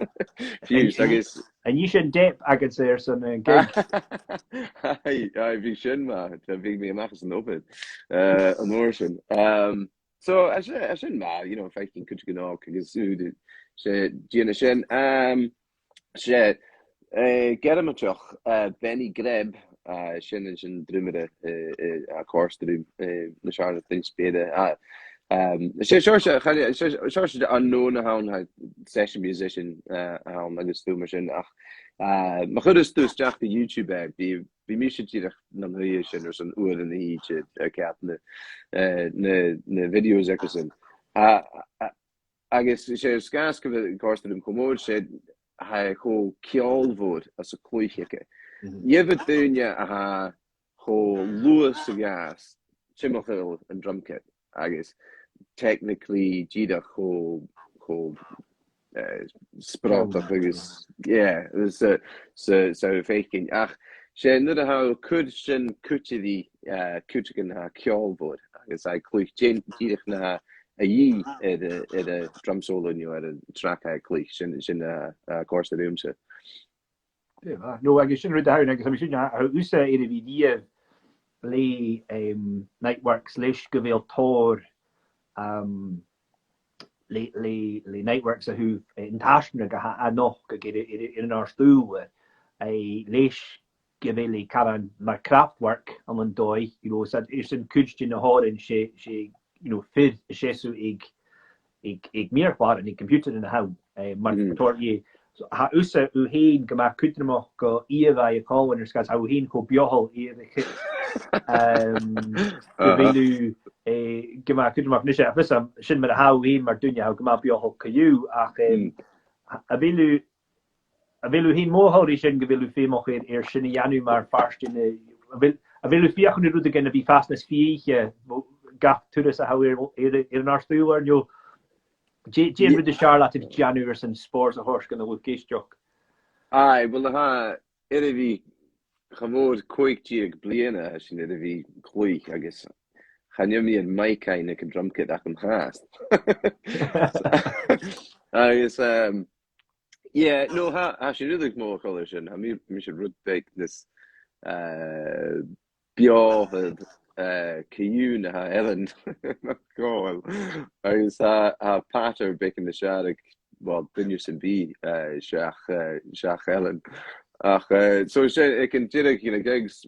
fiù 's, agus an e sin dep agadsa airson an gig? Aye, aye, bha sin math. Bha mi a-mach às an obair, eh, an uair sin. Um, so, tha sin, tha sin math, you know, faicinn cuideigin òg agus, uh, 's e, dèanamh sin. Um, 'S e, eh, Gearmailteach, eh, Benny Greb, eh, sin, sin drummer, eh, eh, a chòrdas rium, eh, na seòrsa duine spèire. Ah, um, 's e seòrsa, chan e, 's e seòrsa de unknown a th' ann, tha session musician, eh, a th' ann agus stuth mar sin, ach, eh, ma chuireas tu a-steach do YouTube e, bidh, bidh mise dìreach nam shuidhe sin airson uairean a thìde air ceart na, eh, na, na videos aca sin. Ah, ah, Agus 's e air sgàth 's gu bheil e a' còrdadh rium cho mòr, 's e, tha e cho ceòlmhor anns a' chluich aige. Mhm. Gheibh thu daoine a tha cho luath sa ghabhas timcheall an drum kit, agus technically dìreach cho, cho, eh, sproatach agus, yeah, so, so, so faicinn. Ach 's e nuair a tha thu a' cur sin cuide ri, eh, cuideigin a tha ceòlmhor, agus a' cluich dìreach na a dhìth air a, air a' drum solo no air an track a tha e a' cluich, sin, sin a, a chòrdas riumsa. Glè mhath. No, agus sin rud a th' ann, agus tha mi a' smaoineachadh, tha thusa air a bhith riamh le, em, Niteworks leis gu bheil tòrr, em, le, le, le Niteworks a thaobh, eh, an t-aisling a th' ann a-nochd aig air, air, air an àrd-ùrlar, eh, leis gu bheil e caran mar Kraftwerk ann an dòigh, you know, 's e, airson cuid de na h-òrain 's e, 's e, you know, fir a' seasamh aig, aig, aig meur-chlàran, aig computer an-dràsta, eh, mar a tha tòrr dheth. So, tha thusa thu fhèin gu math cudromach gu ìomhaigh a' chòmhlain air sgàth 's tha thu fhèin cho beothail air a' chit. Em, gu bheil thu, eh, gu math cudromach. Nise, a bheil fhios agad, sin mar a tha thu fhèin mar dhuine, tha thu gu math beothail co-dhiù, ach, em, a bheil thu a bheil thu fhèin mothachail ri sin gu bheil thu feumach air, air sin a dhèanamh mar phàirt den, a bheil, a bheil thu a' feuchainn ri rudeigin a bhith fàs nas fiadhaiche, gach turas a tha thu air, air, air an àrd-ùrlar, no dè, dè an rud as fheàrr leat a dhèanamh airson spòrs a thoirt dhan luchd-èisteachd? Aye, well, tha, air a bhith cho mòr còig-deug bliadhna, tha sinn air a bhith a' cluich agus chan eil mi air mic fhaighinn aig an drum kit agam fhathast. Agus, um, yeah, no, tha, tha sinn uile mothachail air sin. Tha mi, mise rud beag nas, eh, beòthail, eh, co-dhiù na tha Ellen McCall. Agus tha, tha patter beagan nas fheàrr aig, well, duine sam bith, eh, seach, eh, seach Ellen. Ach, eh, so 's e, aig an deireadh, you know, gigs,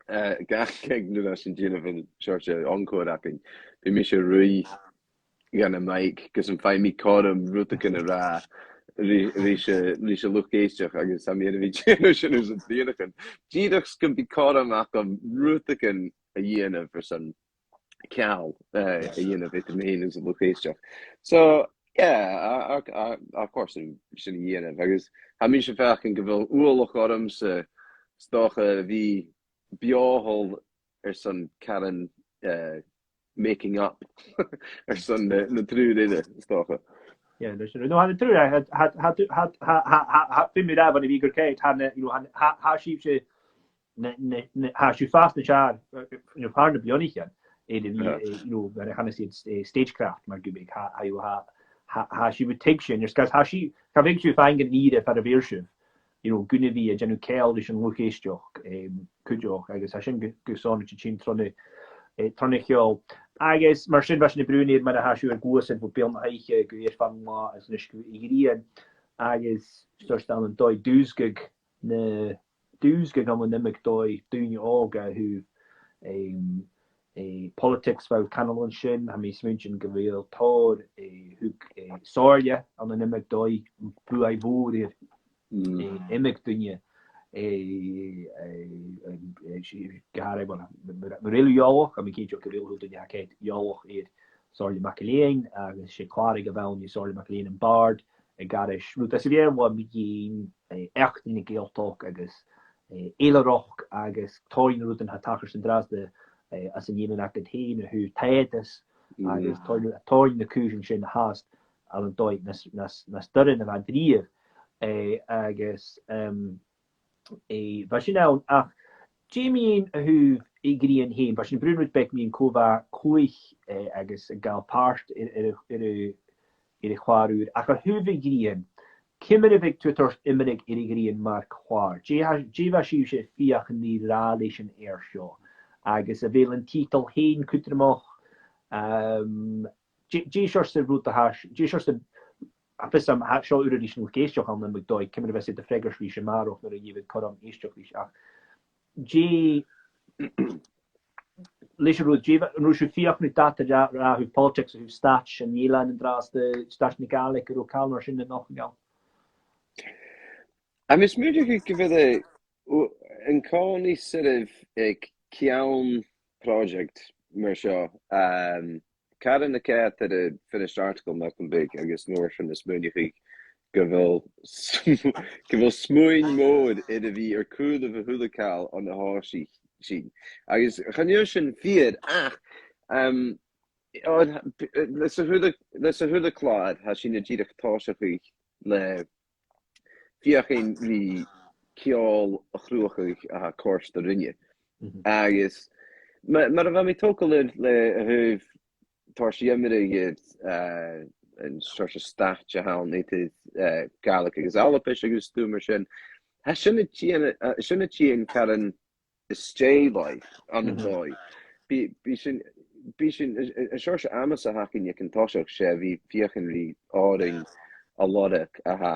eh, gach gig nuair a tha sinn a' dèanamh an seòrsa de encore againn, bidh mise a' ruith dhan a' mhic, gus am faigh mi cothrom rudeigin a ràdh ri, ris a', ris an luchd-èisteachd, agus tha mi air a bhith a' dèanamh sin airson bliadhnaichean. Dìreach 's gum bi cothrom agam rudeigin a dhèanamh airson ceangal, eh, a dhèanamh eadar mi fhìn agus an luchd-èisteachd. So, Yeah, a, a, a, of course, sin, sin a dhèanamh. Agus tha mise a' faicinn gu bheil uallach ormsa, 's dòcha, a bhith beòthail airson caran, eh, making up airson na, na triùir eile, 's dòcha. Yeah, no, no, no, tha na triùir, tha, tha, tha, tha, tha, tha, tha, feumaidh mi ràdh, bhon a bhith gur ceit, tha na, you know, tha, tha, tha sibhse na, na, na, tha sibh a' fàs nas fheàrr, eh, you know, thar nam bliadhnaichean, eh, a bhith, eh, you know, mar a chanas iad, eh, stagecraft, mar gum biodh, tha, tha, you know, tha, tha, tha sibh a' tuigsinn, air sgàth 's tha sibh, cha bhiodh sibh a' faighinn an ìre far a bheil sibh, you know, gun a bhith a' dèanamh ceangal ris an luchd-èisteachd, em, cuideachd, agus tha sin gu, gu sònraichte a' tighinn tro na, eh, tro na ceòl. Agus mar sin, bha sinn a' bruidhinn air mar a tha sibh air gluasad bho bheul na h-oidhche gu fìor mhath an latha is a-nis gu a' ghrian, agus seòrsa ann an dòigh dùsgadh na, dùsgadh ann an iomadh dòigh daoine òga a thaobh, em, eh, politics, bha cànan an sin, tha mi a' smaointinn gu bheil tòrr, eh, thug, eh, Somhairle ann an iomadh dòigh buaidh mhòr air, eh, iomadh duine, eh, eh, em, eh, si-, gu h-àraidh, well, mar, mar, mar fhèin eòlach, tha mi cinnteach gu bheil a h-uile duine a tha ceart eòlach air Somhairle MacIlleathain, agus 's e clàradh a bh' ann, Somhairle MacIlleathain am Bàrd, a' gabhail srùdadh sa bheil, bha mi gin, eh, eachdraidh na Gàidhealtachd agus, eh, eilthireachd agus tòrr de na rudan a tha a' tachairt an-dràsta, eh, às an eilean agad fhèin a thaobh taigheadas agus tòrr, tòrr de na cùisean sin fhathast ann an dòigh nas, nas, nas doirbhe na bha iad riamh, eh, agus, em, eh, bha sin ann, ach dè mu dheidhinn a thaobh a' ghrian fhèin, bha sinn a' bruidhinn rud beag mu dheidhinn cò bha a' cluich, eh, agus a' gabhail pàirt air, air, air, air a' chlàr ùr, ach a thaobh a' ghrian, ciamar a bhiodh tu a' toirt iomradh air a' ghrian mar chlàr? Dè tha, dè bha sibhse a' feuchainn ri ràdh leis an fhear seo? Agus a bheil an tiotal fhèin cudromach, um, dè, dè seòrsa rud a tha, dè seòrsa, a bheil fhios agam, tha seo uair a thìde an luchd-èisteachd ann an iomadh dòigh, ciamar a bhios iad a' freagairt ris a-màireach nuair a gheibh iad cothrom èisteachd ris, ach dè, leis an rud, dè, an robh sibh a' feuchainn ri dad a ràdh, ràdh a thaobh politics, a thaobh staid an eilein an-dràsta, staid na Gàidhlig, an robh càil mar sin a' nochdadh ann? Tha mi a' smaoineachadh gu bheil e, u-, an-còmhnaidh sort of aig ceann project mar seo, um, caran a' coimhead air a' finished article mar gum biodh, agus an uair sin a' smaoineachadh gu bheil sm-, gu bheil smuain mhòr air a bhith air cùlaibh a h-uile càil on a thòisich sinn. Agus chan eil sin fìor, ach, um, o, leis a h-uile, leis a h-uile clàr, tha sinn dìreach a' tòiseachadh le feuchainn ri ceòl a chruthachadh a tha a' còrdadh rinne. Agus ma-, mar a bha mi a' togail le, le a thaobh toirt iomradh air, eh, an seòrsa staid a th' ann eadar, eh, Gàidhlig agus Albais agus stuth mar sin, tha sin a' tighinn, eh, sin a' tighinn caran às dèidh làimh ann an dòigh. Bidh, bidh sinn, bidh sinn, an, an, an seòrsa amas a th' againn aig an toiseach, 's e a bhith a' feuchainn ri òrain a lorg a tha,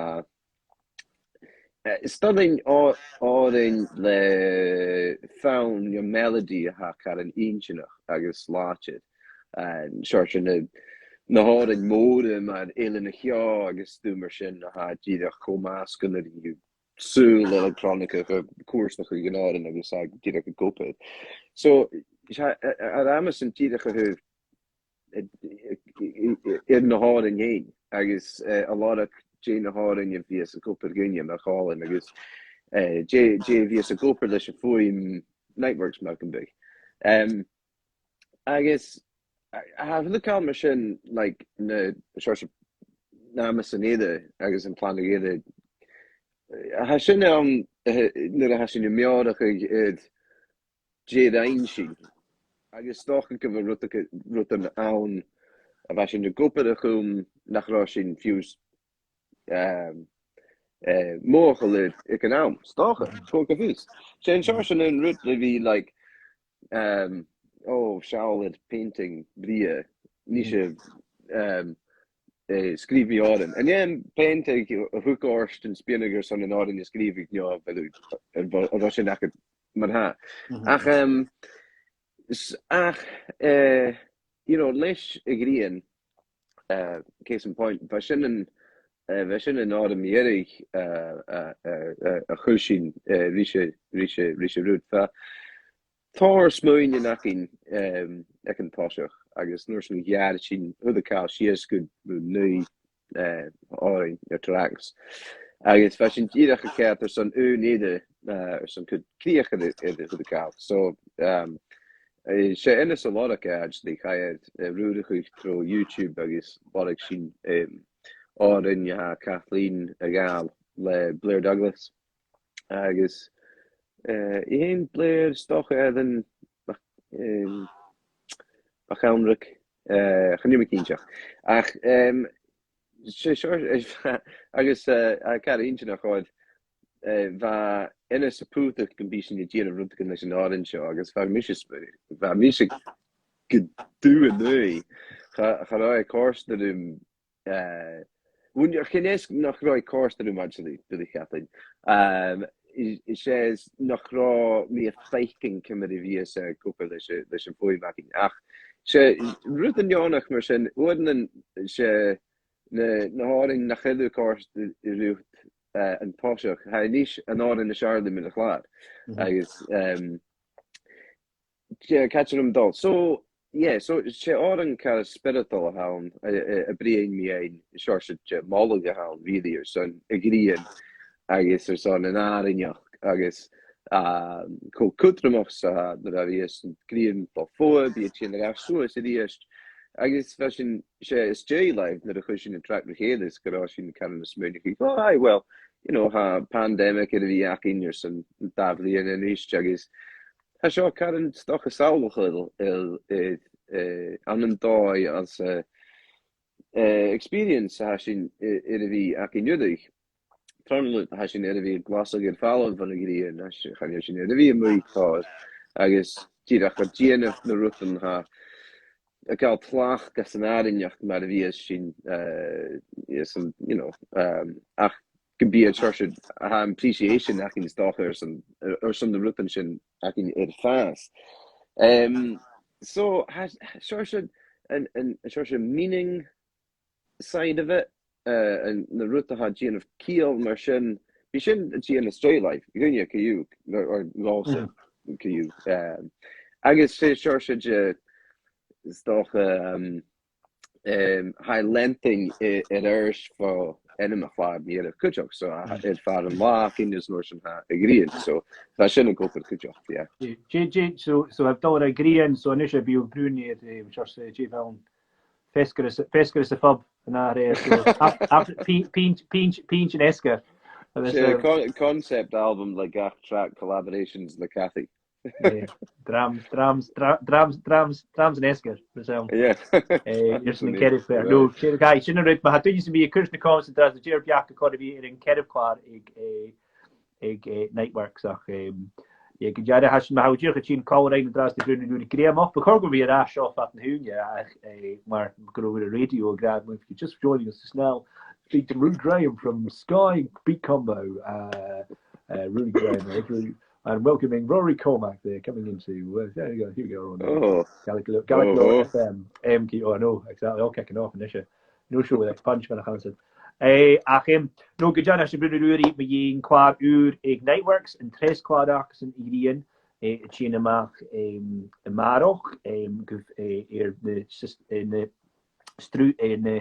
eh, is dòcha ò-, òrain le fonn no melody a tha caran inntinneach agus làidir. Eh, seòrsa na, na h-òrain mhòra mar Eilean a' Cheò agus stuth mar sin a tha dìreach cho math 's gun urrainn dhut sùil electronic a chur, cuairteachadh gun òran agus a dhìreach ag obair. So, 's e, a, a, air amas an dìreach a thaobh, eh, eh, eh, air na h-òrain fhèin, agus, eh, a lorg dè na h-òrain a bhios ag obair dhuinne mar chòmhlan, agus, eh, dè, dè bhios ag obair leis a' fuaim Niteworks mar gum biodh. Em, Agus, a, a, tha a h-uile càil mar sin, like, na seòrsa na amas an eile agus am plana eile. Tha sin ann, eh, nuair a tha sinn a' meòrachadh air dè rinn sinn. Agus 's dòcha gu bheil rudan, rudan ann a bha sinn ag obair a chum nach robh sinn fiù 's, ehm, eh, mothachail air aig an àm. 'S dòcha, 's dòcha gu bheil. 'S e an seòrsa sin an rud le bhith, like, um, oh, seall air painting brèagha, nì sibh, um, eh, sgrìobh mi òran. An e am painting a thug ort an spionnadh airson an òrain a sgrìobhadh, no a bheil, a bheil, a bheil sin agad mar-thà? Ach, um, s-, ach, eh, you know, leis a' ghrian, eh, case in point, bha sin an, eh, bha sin an òran mu dheireadh, eh, eh, eh, eh, a chuir sinn, eh, ris a', ris a', ris an rud. Bha tòrr smuaintean againn, em, aig an toiseach, agus an uair sin gheàrr sinn a h-uile càil sìos gu naoi eh, òrain, no tracks. Agus bha sinn dìreach a' coimhead airson aon eile, eh, airson cuid crìoch air, air a chur a' chall. So, um, eh, 's e Innes a lorg e, actually, chaidh e, eh, air rùrachadh tro YouTube agus lorg sinn, um, òran a tha Kathleen a' gabhail le Blair Douglas. Agus, eh, i fhèin Blair, 's dòcha Aidan Mac-, em, MacEanraig, eh, chan eil mi cinnteach. Ach, em, 's e seo, agus, eh, a' cur inntinneach air, eh, bha Innes a' putadh gum bi sinn a' dèanamh rudeigin leis an òran seo, agus bha mise, bha mise gu dubh an-dè, cha, cha robh e a' còrdadh rium, eh, bhuel, chan e 's nach robh e a' còrdadh rium, actually, dìreach, Kathleen. Um, is, is e 's nach robh mi a' faicinn ciamar a bhios e ag obair leis a', leis a' phuing againn. Ach 's e rud neònach mar sin, uaireannan 's e na, na h-òrain nach eil a' còrdadh riut, eh, an toiseach, tha a-nis an t-òran as fheàrr leam air a' chlàr. Mhm. Agus, um, yeah, catch 'em all. So, yeah, so 's e òran car spiritual a th' ann, a, a, a' bruidhinn mu dheidhinn seòrsa de mholadh a th' ann, really, airson a' ghrian agus airson an àrainneachd agus, um, cho cudromach 's a tha e nuair a bhios an grian a' dol fodha, bidh e a' tighinn a dh'fhàs suas a-rithist. Agus bha sinn, 's e às dèidh làimh nuair a chuir sinn an track ri chèile is gun robh sinn caran a' smaoineachadh, oh, aye, well, you know, tha pandemic air a bhith againn airson dà bhliadhna a-nis agus tha seo caran 's dòcha samhlachail, eh, eh, ann an dòigh anns a', eh, experience a tha sinn, eh, air a bhith againn uile. Tron rud, tha sinn air a bhith a' glasadh air falbh bhon a' ghrian, tha si-, chan eil sinn air a bhith a-muigh tòrr, agus dìreach a' dèanamh na rudan a tha a' gabhail tlachd às an àrainneachd mar a bhios sinn, eh, is an, you know, um, ach gum bi an seòrsa, tha appreciation againn 's dòcha airson, airson na rudan sin againn air fàs. Um, so, tha, tha seòrsa an, an, an seòrsa meaning side of it, eh, an, na rudan a tha a' dèanamh ciall mar sin, bidh sin a' dèanamh straight life, dhuinne co-dhiù, or, or dhòmhsa co-dhiù. Um, agus 's e seòrsa de, 's dòcha, um, um, tha e leantainn a-, air adhart bho ainm a' chlàir mu dheireadh cuideachd, so, a, air fàir an là againn is mar sin tha a' ghrian, so, tha sin ag obair cuideachd, yeah. Dè, dè, dè, so, so, a' dol air a' ghrian, so, a-nis a bhith a' bruidhinn air, eh, seòrsa, eh, dè bh' ann, feasgar is, feasgar is a' phub, an ath rud, so, af-, af-, pin-, pinnt, pinnt, pinnt an fheasgair. Agus, 's e, eh, con-, concept album le gach track collaborations le Cathy. Eh, drams, drams, dra-, drams, drams, drams an fheasgair, mar sin. Yeah. Eh, airson an ceathramh fear. Right. No, 's e, aye, sin an rud, ma tha duine sam bith a' cur na comments an-dràsta, dè ur beachd a' cur a bhith air an ceathramh clàr aig, eh, aig, eh, Niteworks ach, em, yeah, gu dearbh, tha sinn, ma tha thu dìreach a' tighinn còmhla rinn an-dràsta, a' bruidhinn ri Ruairidh Graham, ach bu chòir gum bi e air ais seo fad na h-ùine, ach, eh, mar gun robh e air an rèidio ag ràdh, if you're just joining us just now, speak to Ruairidh Graham from Skye Beat Combo, uh, uh, Ruairidh Graham, eh, Ruairidh, and welcoming Rory Cormack there, coming into, uh, there you go, here we go, on, oh, Gaelic Lo-, Gaelic Lore F M, M K, oh, I know, exactly, all kicking off, an-nis. No show without Punch, mar a chanas iad. Eh, ach, em, no, gu dearbh, tha sinn a' bruidhinn ri Ruairidh mu dheidhinn clàr ùr aig Niteworks, an treas clàr aca-san, A' Ghrian, eh, a' tighinn a-mach, em, a-màireach, em, gu, eh, air na sys-, eh, na strù-, eh, na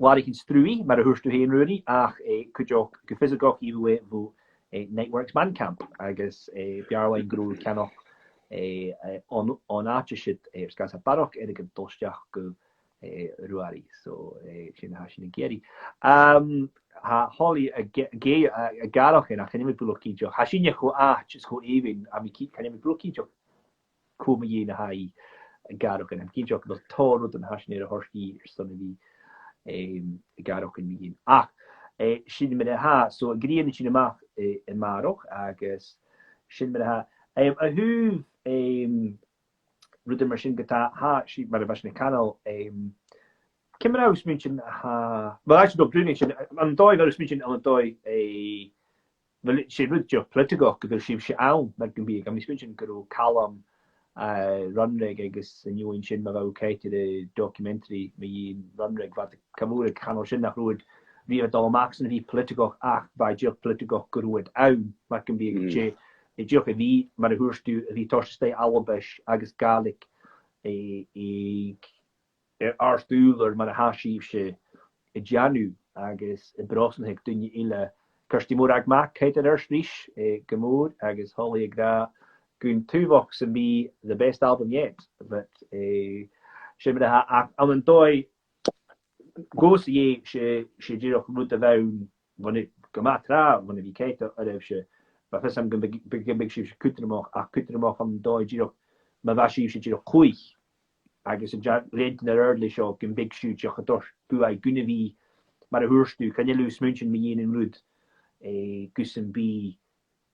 làraichean strùidh, mar a thuirt thu fhèin, Ruairidh, ach, eh, cuideachd gu fiosaigeach, even bho, eh, Niteworks Bandcamp, agus, eh, b' fheàrr leinn gun robh thu a' ceannach, eh, eh, on, on àite siud, eh, air sgàth 's a bharrachd airgead a' dol a-steach gu eh, Ruairidh. So, eh, sin na tha sinn ag iarraidh. Um, tha Holly a' ge-, ge-, a, a' gàireachdainn, ach chan eil mi buileach cinnteach. Tha sinne cho àrd is cho èibhinn, tha mi ci-, chan eil mi buileach cinnteach cò mu dheidhinn a tha i a' gàireachdainn. Tha mi cinnteach gu bheil tòrr rudan a tha sinn air a thoirt dhi airson a bhith, em, a' gàireachdainn mu dheidhinn. Ach, eh, sin mar a tha, so A' Ghrian a' tighinn a-mach, eh, a-màireach, agus sin mar a tha. Em, a thaobh, em, rudan mar sin ge-tà, tha, 's e, mar a bha sinn a' cantainn, em, ciamar a tha thu a' smaointinn, tha, well, actually, no, bruidhinn sin, an dòigh a bha thu a' smaointinn, an dòigh, eh, well, 's e rud dìreach poilitigeach gu bheil sibhse ann, mar gum biodh, tha mi a' smaointinn gun robh Calum, eh, Runrig agus an fheadhainn sin, ma bha thu a' coimhead air a' documentary mu dheidhinn Runrig, bha iad a' cur mòran a' cantainn sin nach robh iad riamh a' dol a-mach airson a bhith poilitigeach, ach bha e dìreach poilitigeach gun robh iad ann, mar gum biodh, mm, 's e, eh, dìreach a bhith, mar a thuirt thu, a bhith a' toirt a-steach Albais agus Gàidhlig, eh, aig, air àrd-ùrlar mar a tha sibhse a' dèanamh agus a' brosnachadh aig daoine eile. Kirsty Morag Mac, Kate Durst ris, eh, gu mòr, agus Holly ag ràdh gun tubhach sam bith the best album yet. But, eh, sin mar a tha, ach ann an dòigh, gus a dhèidh, 's e, 's e dìreach rud a bh' ann, bhon a, gu math tràth, bhon a bha Kate oirbhse, bha fios agam gum biodh, gum biodh sibhse cudromach, ach cudromach ann an dòigh dìreach, ma bha sibhse dìreach a' cluich. Agus an dèidh, leantainn air adhart leis seo, gum biodh sibh dìreach a' toirt buaidh gun a bhith, mar a thuirt thu, chan eil thu a' smaointinn mu dheidhinn an rud, eh, gus am bi,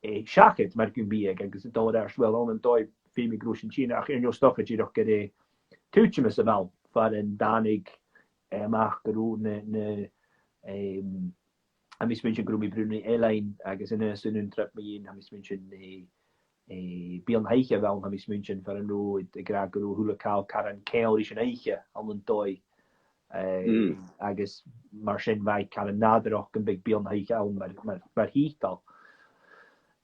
eh, seachad mar gum biodh, agus a' dol air ais, well, ann an dòigh, feumaidh gun robh sin tinn, ach air neo 's dòcha dìreach gur e tuiteamas a bh' ann, far an tàinig, eh, a-mach gun robh na, na, em, tha mi a' smaointinn gun robh mi a' bruidhinn ri Ailean agus Innes aon trip mu dheidhinn, tha mi a' smaointinn, eh, eh, Beul na h-Oidhche a bh' ann, tha mi a' smaointinn, far an robh iad ag ràdh gun robh a h-uile càil caran ceangailte ris an oidhche ann an dòigh. Eh, agus mar sin bha e caran nàdarrach gum biodh Beul na h-Oidhche ann mar, mar, mar thiotal.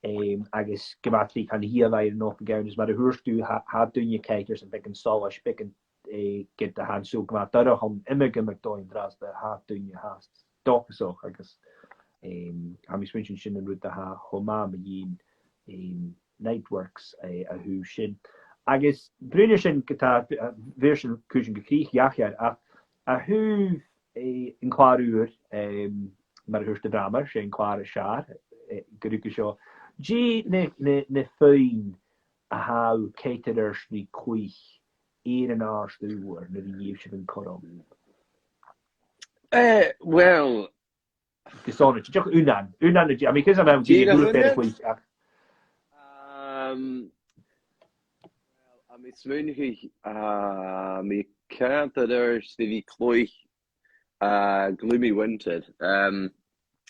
Em, agus gu math tric chan e a-mhàin a bha air an obair a dhèanamh, is mar a thuirt thu, tha, tha daoine ag ràdh beagan solais, beagan, eh, ged a tha an saoghal gu math dorcha ann an iomadh, iomadh dòigh an-dràsta, tha daoine fhathast dòchasach agus, em, tha mi a' smaointinn sin an rud a tha cho math mu dheidhinn, em, Niteworks, eh, a thaobh sin. Agus bruidhinn air sin ge-tà, eh, bheir sin cùisean gu crìch dha-rìribh, ach a thaobh, eh, an clàr ùr, em, mar a thuirt do bhràthair, 's e an clàr as fheàrr, eh, gu ruige seo. Dè na, na, na fuinn a tha thu a' coimhead air adhart ri cluich air an àrd-ùrlar nuair a gheibh sibh an cothrom? Eh, well, Gu sònraichte, dìreach aonan, aonan a tha, I mean, 'cause I'm, I'm dìreach aonan. Ach, um, well, tha mi a' smaoineachadh, uh, tha mi a' coimhead air adhart ri bhith a' cluich, uh, Gloomy Winter, um,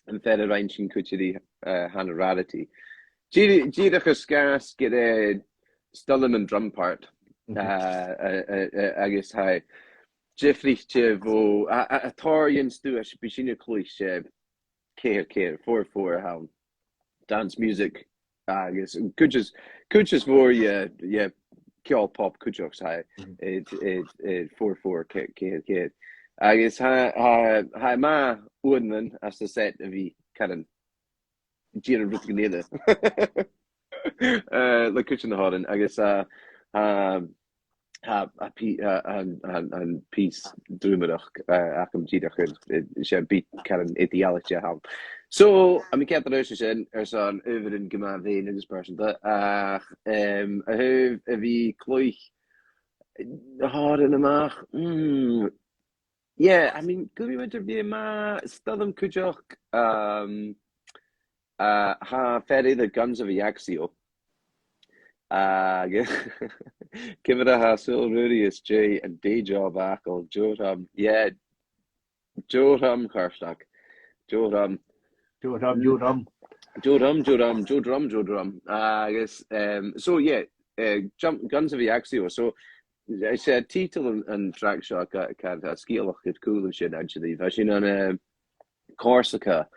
am fear a rinn sinn cuide ri, uh, Hannah Rarity. Dìreach, dìreach air sgàth 's gur e, 's toil leam an drum part, uh, uh, uh, uh, agus tha e diofraichte bho, a, a, a' toirt an stuth, 's bidh sinn a' cluich, 's e ceithir ceithir, four four a th' ann. Dance music, agus cuid is, cuid is mhòr, yeah, yeah, ceòl pop cuideachd, tha e, eh, eh, eh, four four, ce-, ceithir ceithir. Agus tha, tha, tha e math uaireannan anns an set a bhith caran dèanamh rudeigin eile. Eh, le cuid de na h-òrain, agus, eh, eh, tha, tha pì-, tha, tha, tha, tha pìos drumaireachd, eh, agam dìreach air, air, 's e beat caran eadar-dhealaichte a th' ann. So, tha mi a' coimhead air adhart ri sin airson adhbharan gu math fhèin agus pearsanta, ach, em, a thaobh a bhith a' cluich na h-òrain a-mach, mm, yeah, I mean, Gloomy Winter, bha e math, 's toil leam cuideachd, um, uh, tha fear eile, Guns of Ajaccio. Agus ciamar a tha saoghal Ruairidh is Jay an day job aca, deagh throm, yeah, deagh throm, a chàirdean. Deagh throm. Deagh throm, deagh throm. Deagh throm, deagh throm, deagh throm, deagh throm. Agus, um, so, yeah, uh, Jump, Guns of Ajaccio. So, 's e tiotal an, an track seo, ca-, ca-, tha sgeulachd air cùl an sin, actually. Bha sinn ann an, eh, Corsica,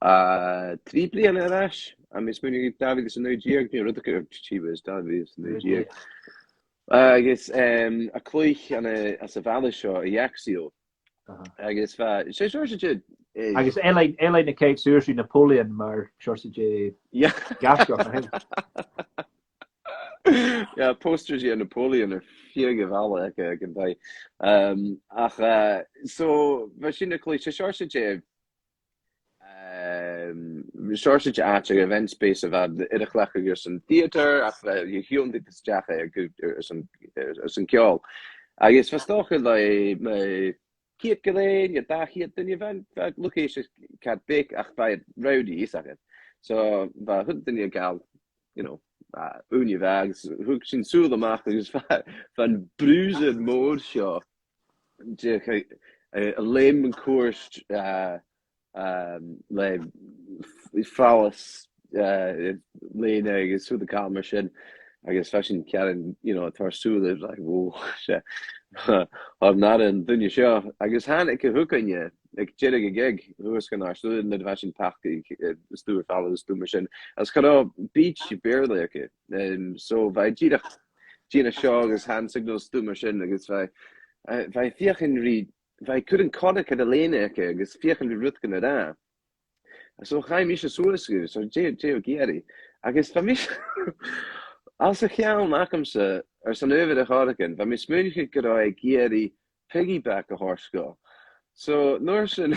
eh, trì bliadhna air ais, tha mi a' smaoineachadh, dà mhìle 's a naoi deug, no rudeigin, gee whiz, dà mhìle 's a naoi deug. Agus, em, a' cluich ann an, anns a' bhaile seo, Ajaccio. Aha. Agus bha, 's e seòrsa de, eh, Agus Ailean, Ailean a' coimhead suas ri Napoleon mar seòrsa de Yeah. gaisgeach, I think. Yeah, posters de Napoleon air feadh a' bhaile aig, aig an taigh. Um, ach, uh, so, bha sinn a' cluich, 's e seòrsa de, um, seòrsa de àite, event space a bha air a chleachdadh airson theatre, ach bha, you hear it, 's dòcha, airson, airson ceòl. Agus bha 's dòcha le, le ceud gu leth, no dà cheud duine, bha, bha location car beag, ach bha e rowdy, is dòcha. So, bha a h-uile duine a' gabhail, you know, uh, ùine mhath, agus thug sinn sùil a-mach, agus bha, bha am bruiser mòr seo, de, uh, a' leum mun cuairt, uh, um, le f-, fallas, uh, lèine agus rud a' call mar sin, agus bha sinn caran, you know, a' toirt sùil air, like, whoa, 's e, tha an aran duine seo, agus thàinig a h-uile duine aig deireadh a' ghig, shuas gun àrd-ùrlar, nuair a bha sinn a' pacadh, eh, stuth air falbh agus stuth mar sin. Agus cha robh beat sam bith aige. Um, so bha e dìreach, dìreach seo agus hand signals, stuth mar sin, agus bha, eh, bha e a' feuchainn ri bha e a' cur an corrag air a lèine aige agus a' feuchainn ri rudeigin a ràdh. So chaidh mise suas gu, so dè, dè tha thu ag iarraidh? Agus bha mise, anns a' cheann agamsa, airson adhbhar a' chorragan, bha mi a' smaoineachadh gun robh e ag iarraidh piggyback a thoirt dhomh. So, an uair sin,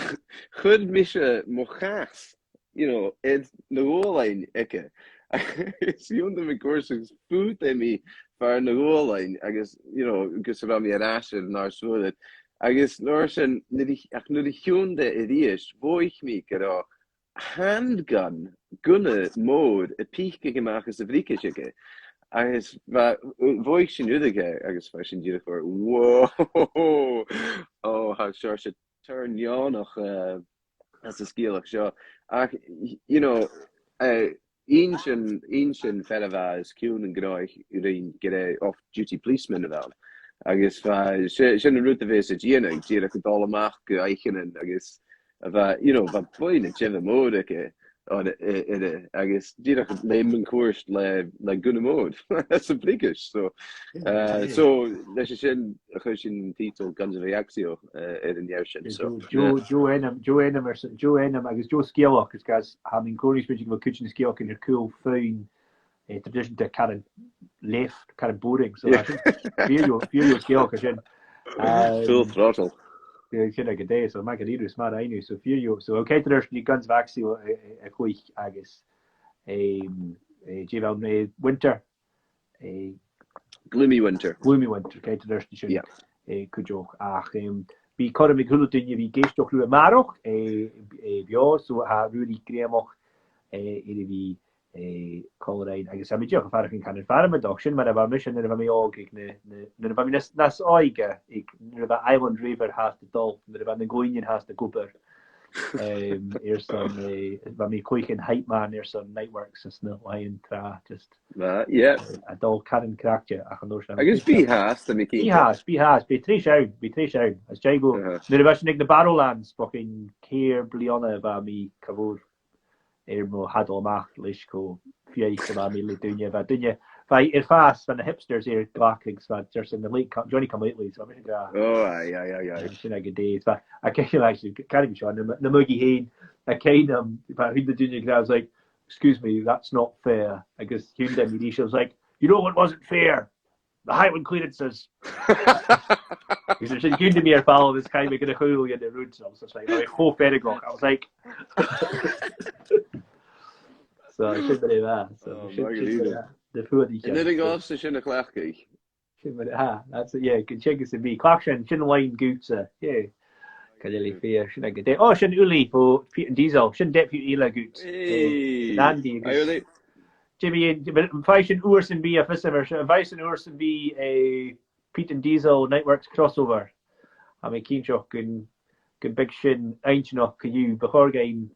chuir mise mo chas, you know, air na guailnean aige. Agus thionndaidh mi an cùrsa agus phut e mi far na guailnean agus, you know, gus am bi mi air ais air an àrd-shuarach. Agus an uair sin, nuair a, ach nuair a thionndaidh e a-rithist, mhothaich mi gun robh handgun, gunna mòr, a' piocadh a-mach às a' bhriogais aige. Agus bha, mhothaich sinn uile e, agus bha sinn dìreach mar, whoa! Ò, tha seòrsa turn neònach, eh, anns an sgeulachd seo. Ach, you know, eh, inns an, inns an fhear a bha os cionn an gnothach rinn gur e off-duty policeman a bh' ann. Agus bha, si-, sin an rud a bhios e a' dèanamh, dìreach a' dol a-mach gu oidhcheannan agus a bha, you know, bha buidheann a' tighinn mòr aige, on, i, i, agus dìreach leum an cùirt le, le gunna mòr sa bhriogais. So, eh, so, leis sin, chuir sinn an tiotal Guns of Ajaccio, eh, air an fhear sin. So, deagh, deagh ainm, deagh ainm airson, deagh ainm agus deagh sgeulachd, is gus tha mi an còmhnaidh a' smaoineachadh gu bheil cuid de na sgeulachdan air cùl fuinn, eh, traditional, they're kind of left, kind of boring. So, yeah, I think fìor dheagh, fìor dheagh sgeulachd a tha sin. Um, Full Throttle. Yeah, sin agad e, so math dha-rìribh, is math a rinn thu, so fìor dheagh, so, okay, traditional Guns of Ajaccio, eh, eh, a' cluich agus, um, eh, dè bh' ann, eh, Winter, eh, Gloomy Winter. Gloomy Winter, okay, traditional sin. Yeah. Eh, cuideachd, ach, um, bidh cothrom aig a h-uile duine a bhith ag èisteachd riutha a-màireach, eh, eh, beò, so tha Ruairidh Greumach, eh, air a bhith eh, còmhla rinn, agus tha mi dìreach a' faireachdainn car farmadach, sin mar a bha mise nuair a bha mi òg aig na, na, nuair a bha mi nas, nas òige, aig, nuair a bha Island Raver fhathast a' dol, nuair a bha na guailnean fhathast ag obair. Um, airson, eh, bha mi a' cluich an hype man airson Niteworks anns na làithean tràth, just, ah, yeah, eh, a' dol car craicte ach an uair sin. Agus bidh fhathast, tha mi cinnteach. Bidh fhathast, bidh fhathast, bidh treis ann, bidh treis ann. Às dèidh, uh-huh, nuair a bha sinn aig na Barrowlands, fucking ceithir bliadhna, bha mi, cha mhòr, air mo dhol a-mach leis cho fiadhaich 's a bha mi le daoine, bha daoine, bha air fàs, bha na hipsters air glacadh, 's bha, there's in the late co-, Johnny Come Lately, so bha mise ag ràdh, oh, aye, aye, aye, aye, eh, sin agad e, 's bha, a' ciallachadh, actually, can't even show, na, na mugaidhean fhèin, a' ciallachadh, um, bha a h-uile duine ag ràdh, was like, "Excuse me, that's not fair," agus thionndaidh mi ris, I was like, "You know what wasn't fair? The Highland clearances." Agus sin, thionndaidh mi air falbh is chaidh mi gu na caoraich an rud, so I was just like, "Oh, cho feargach." I was like, so, sin mar a bha, so, oh, sin, sin mar a bha, the food. An urrainn dhòmhsa sin a chleachdadh? Sin mar a, ah, that's it, yeah, gun teagamh sam bith. Cleachd sin, sin an line dhutsa, yeah. Gu dearbh, fìor, sin agad e. Oh, sin Uli bho Peat and Diesel, sin deputy eile dhut. Hey. Andy, agus Uli. Jimmy, am faigh sinn uair sam bith, a bheil fhios agad, mar sin, am faigh sinn uair sam bith, eh, Peat and Diesel Niteworks crossover? Tha mi cinnteach gun, gum bi sin inntinneach co-dhiù, bu chòir dhuinn,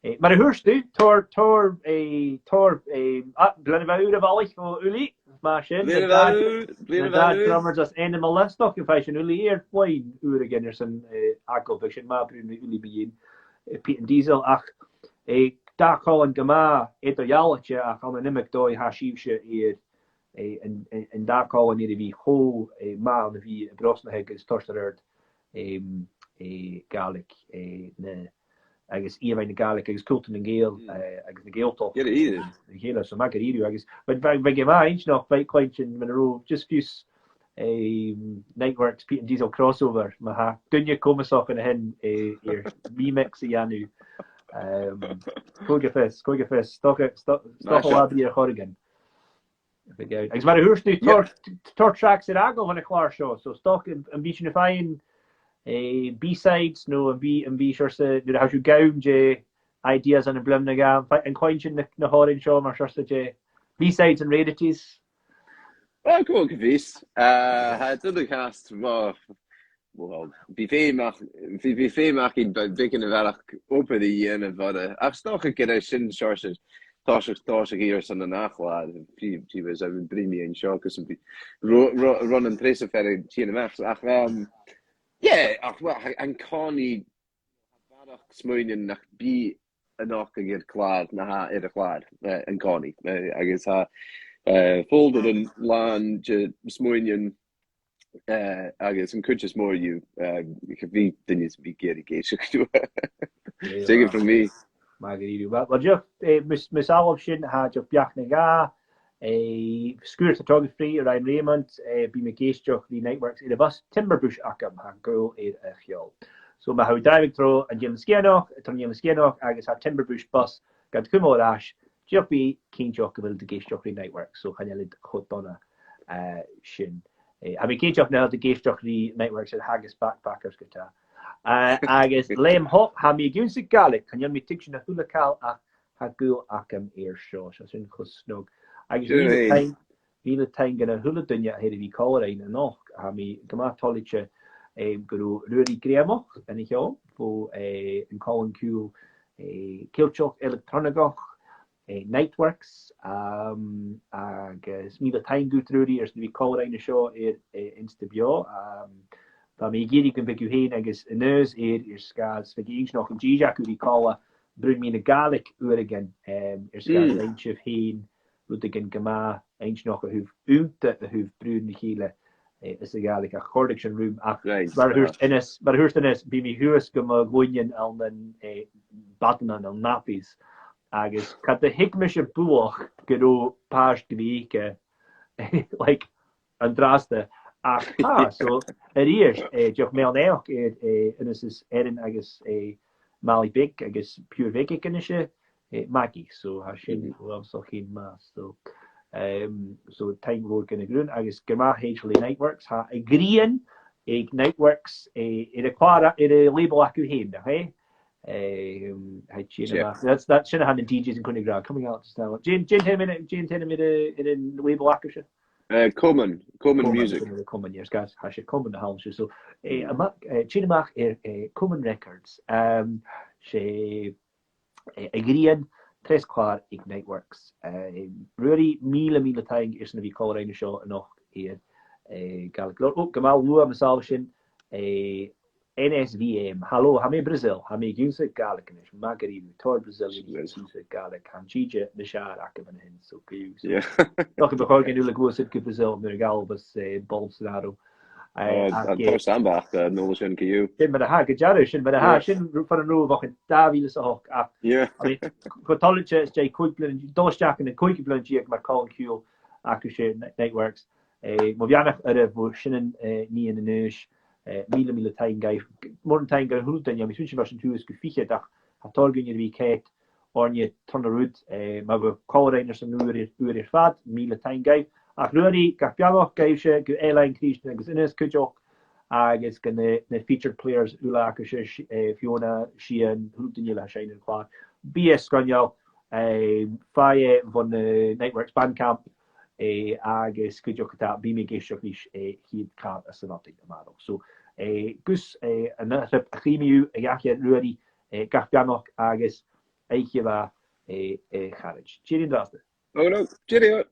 eh, mar a thuirt thu, tòrr, tòrr, eh, tòrr, eh, ah, bliadhna mhath ùr a bhalaich bho Uli, mar sin, bliadhna mhath ùr, bliadhna mhath ùr. Drummers as ainmeile, 's dòcha gum faigh sinn Uli air loidhne uair eile airson, eh, againn, bidh sin math bruidhinn ri Uli mu dheidhinn, eh, Peat and Diesel, ach, eh, dà chòmhlan gu math eadar-dhealaichte, ach ann an iomadh dòigh tha sibhse air eh, an, an, an dà chòmhlan air a bhith cho, eh, math ann a bhith a' brosnachadh agus toirt air adhart, em, eh, Gàidhlig, eh, na, agus ìomhaigh na Gàidhlig agus cultar nan Gàidheal, mm, eh, agus na Gàidhealtachd. Gu dearbh. Nan Gàidheal, so math dha-rìribh agus, but bha, bha e math inntinneach, bha e a' cluinntinn mar a robh, just fiù 's, em, Niteworks, Peat and Diesel crossover, ma tha duine comasach an sin, eh, air remix a dhèanamh. Em, cò aig a tha fios, cò aig a tha fios, 's dòcha, 's dò-, 's dòcha latha brèagha air choreigin. Agus mar a thuirt thu, yep, tòrr, tòrr tracks air fhàgail bhon a' chlàr seo, so 's dòcha am, am bi sinn a' faighinn, eh, B-sides, no am bi, am bi seòrsa, nuair a tha sibh gann de ideas ann am bliadhna no dhà, am fai-, an cluinn sinn na, na h-òrain seo mar seòrsa de B-sides and rarities? Well, cò aig a tha fios. Eh, tha e duilich fhathast, well, Well, bidh feum aca, bidh, bidh feum aca air be-, beagan a bharrachd obair a dhèanamh orra. Ach 's dòcha gur e sin seòrsa, tòiseachadh, tòiseachadh airson an ath-chlàr, bidh, bidh, bidh, bidh mi an seo, gus am bi ro-, ro-, ron an treas fear a' tighinn a-mach. Ach, um, yeah, ach, well, an-còmhnaidh, barrachd smuaintean nach bi a-nochd air clàr na tha air a' chlàr, eh, an-còmhnaidh. Eh, agus tha, eh, folder ann làn de smuaintean Eh, agus an cuid as motha dhiubh, eh, cha bhi duine sam bith ag iarraidh èisteachd riutha. Take it from me. Math dha-rìribh. Well, well, just, eh, mus, mus fhalbh sinn, tha just beachd no dhà, eh, sguir a' togail fhèin, Ryan Raymond, eh, bidh mi ag èisteachd ri Niteworks air a' bhus Timberbush agam, tha gaol air a' cheòl. So, ma tha thu a' dàimh tro an Eilean Sgitheanach, tro an Eilean Sgitheanach, agus tha Timberbush bus gad chumail air ais, just bi cinnteach gu bheil thu ag èisteachd ri Niteworks, so chan eil iad cho dona, eh, sin. Eh, tha mi cinnteach nach eil thu ag èisteachd ri Niteworks air Haggis Backpackers ge-tà. Eh, agus leum thall, tha mi ag ionnsachadh Gàidhlig, chan eil mi a' tuigsinn a h-uile càil ach tha gaol agam air seo, so sin cho snog. Agus mìle taing, mìle taing dhan a h-uile duine a tha air a bhith còmhla rinn a-nochd, tha mi gu math toilichte, eh, gun robh Ruairidh Greumach an seo, bho, eh, an còmhlan ciùil, eh, Ceilteach Eileactronaigeach, eh, Niteworks, um, agus mìle taing dhut, a Ruairidh, airson a bhith còmhla rinn an seo air, eh, Insta beò. Um, bha mi ag iarraidh gum biodh thu fhèin agus Aonghas air, air sgàth 's bhiodh e inntinneach an dithis agaibh a bhith còmhla a' bruidhinn mu na Gàidhlig uaireigin, um, air sgàth 's gun lean sibh fhèin rudeigin gu math inntinneach a thaobh aonta, a thaobh bruidhinn ri chèile, eh, anns a' Ghàidhlig, ach chòrdadh sin rium, ach mar a thuirt Aonghas, mar a thuirt Aonghas, bidh mi shuas gu mo ghlùinean ann an, eh, badannan, ann an nappies. Agus cha do thuig mise buileach gun robh pàirt gu bhith aige, like, an-dràsta. Ach tha, so, a-rithist, eh, deoch meal-a-naidheachd air, eh, Aonghas is Erin agus, eh, Molly Beag agus piuthar bheag aig Aonghas, eh, Maggie. So, tha sin uabhasach math. So, um, so, taing mhòr dhan a' ghrùn agus gu math thèid le Niteworks. Tha a' ghrian aig Niteworks, eh, air a clàr, air a' label aca fhèin, nach e? Um, tha e a' tighinn a-mach. That's, that's sin a tha na D Js an-còmhnaidh ag ràdh, coming out just now. Dè, dè an t-ainm a th' air, dè an t-ainm a th' air, air an label aca seo? Eh, Coman, Coman Music. Sin a' Coman, yes, guys, tha seo Coman a th' ann seo. So, eh, a-mach, eh, a' tighinn a-mach air, eh, Coman Records. Um, 's e, eh, a' ghrian, treas clàr aig Niteworks. Eh, Ruairidh, mìle, mìle taing airson a bhith còmhla rinn an seo a-nochd air, eh, Gàidhlig Gu Leòr. Ò, gu math luath, mus fhalbh sinn, eh, N S V M. Halò, tha mi à Brazil, tha mi ag ionnsachadh Gàidhlig a-nis, math dha-rìribh, tòrr Brazilians ag ionnsachadh Gàidhlig, tha an tìde nas fheàrr agam an sin, so glè mhath. Yeah. Tha cuimhne agam a bhith a' coiseachd a-null a Brazil, mus fhalbhas, eh, Bolsonaro, eh, ach, eh, tòrr samba aca a-null an sin co-dhiù. Sin mar a tha, gu dearbh, sin mar a tha, sin far an robh e bho chionn dà mhìle 's a h-ochd, ach, I mean, cho toilichte 's e còig bliadhna, dol a-steach ann an còigead bliadhna deug mar còmhlan ciùil aca, 's e Niteworks. Eh, mo bheannachd oirbh bho chionn, eh, nighean a-nis, eh, mìle, mìle taing dhuibh. Mòran taing dhan a h-uile duine, tha mi a' smaoineachadh gu bheil sinn tuath gu fichead, ach tha tòrr dhaoine air a bhith ceart oirnne tron an rud, eh, ma bha còmhla rinn airson uair, uair air fad, mìle taing dhuibh. Ach Ruairidh, gach beannachd dhuibhse, gu Ailean, Crìsdean agus Aonghas cuideachd, agus gu na, na featured players uile aca, 's e, eh, Fiona, Sian, a h-uile duine eile a tha a' seinn air a' chlàr. Bidh e sgoinneil, eh, faigh e bhon, eh, Niteworks Bandcamp, eh, agus cuideachd ge-tà, bidh mi ag èisteachd ris, eh, a' chiad char anns a' mhadainn a-màireach. So, eh, gus, eh, an ath-, trip a chì mi thu, a dh'aithghearr Ruairidh, eh, gach beannachd agus oidhche mhath, eh, eh, charaid. Tìoraidh an-dràsta. Oh no, cheerio.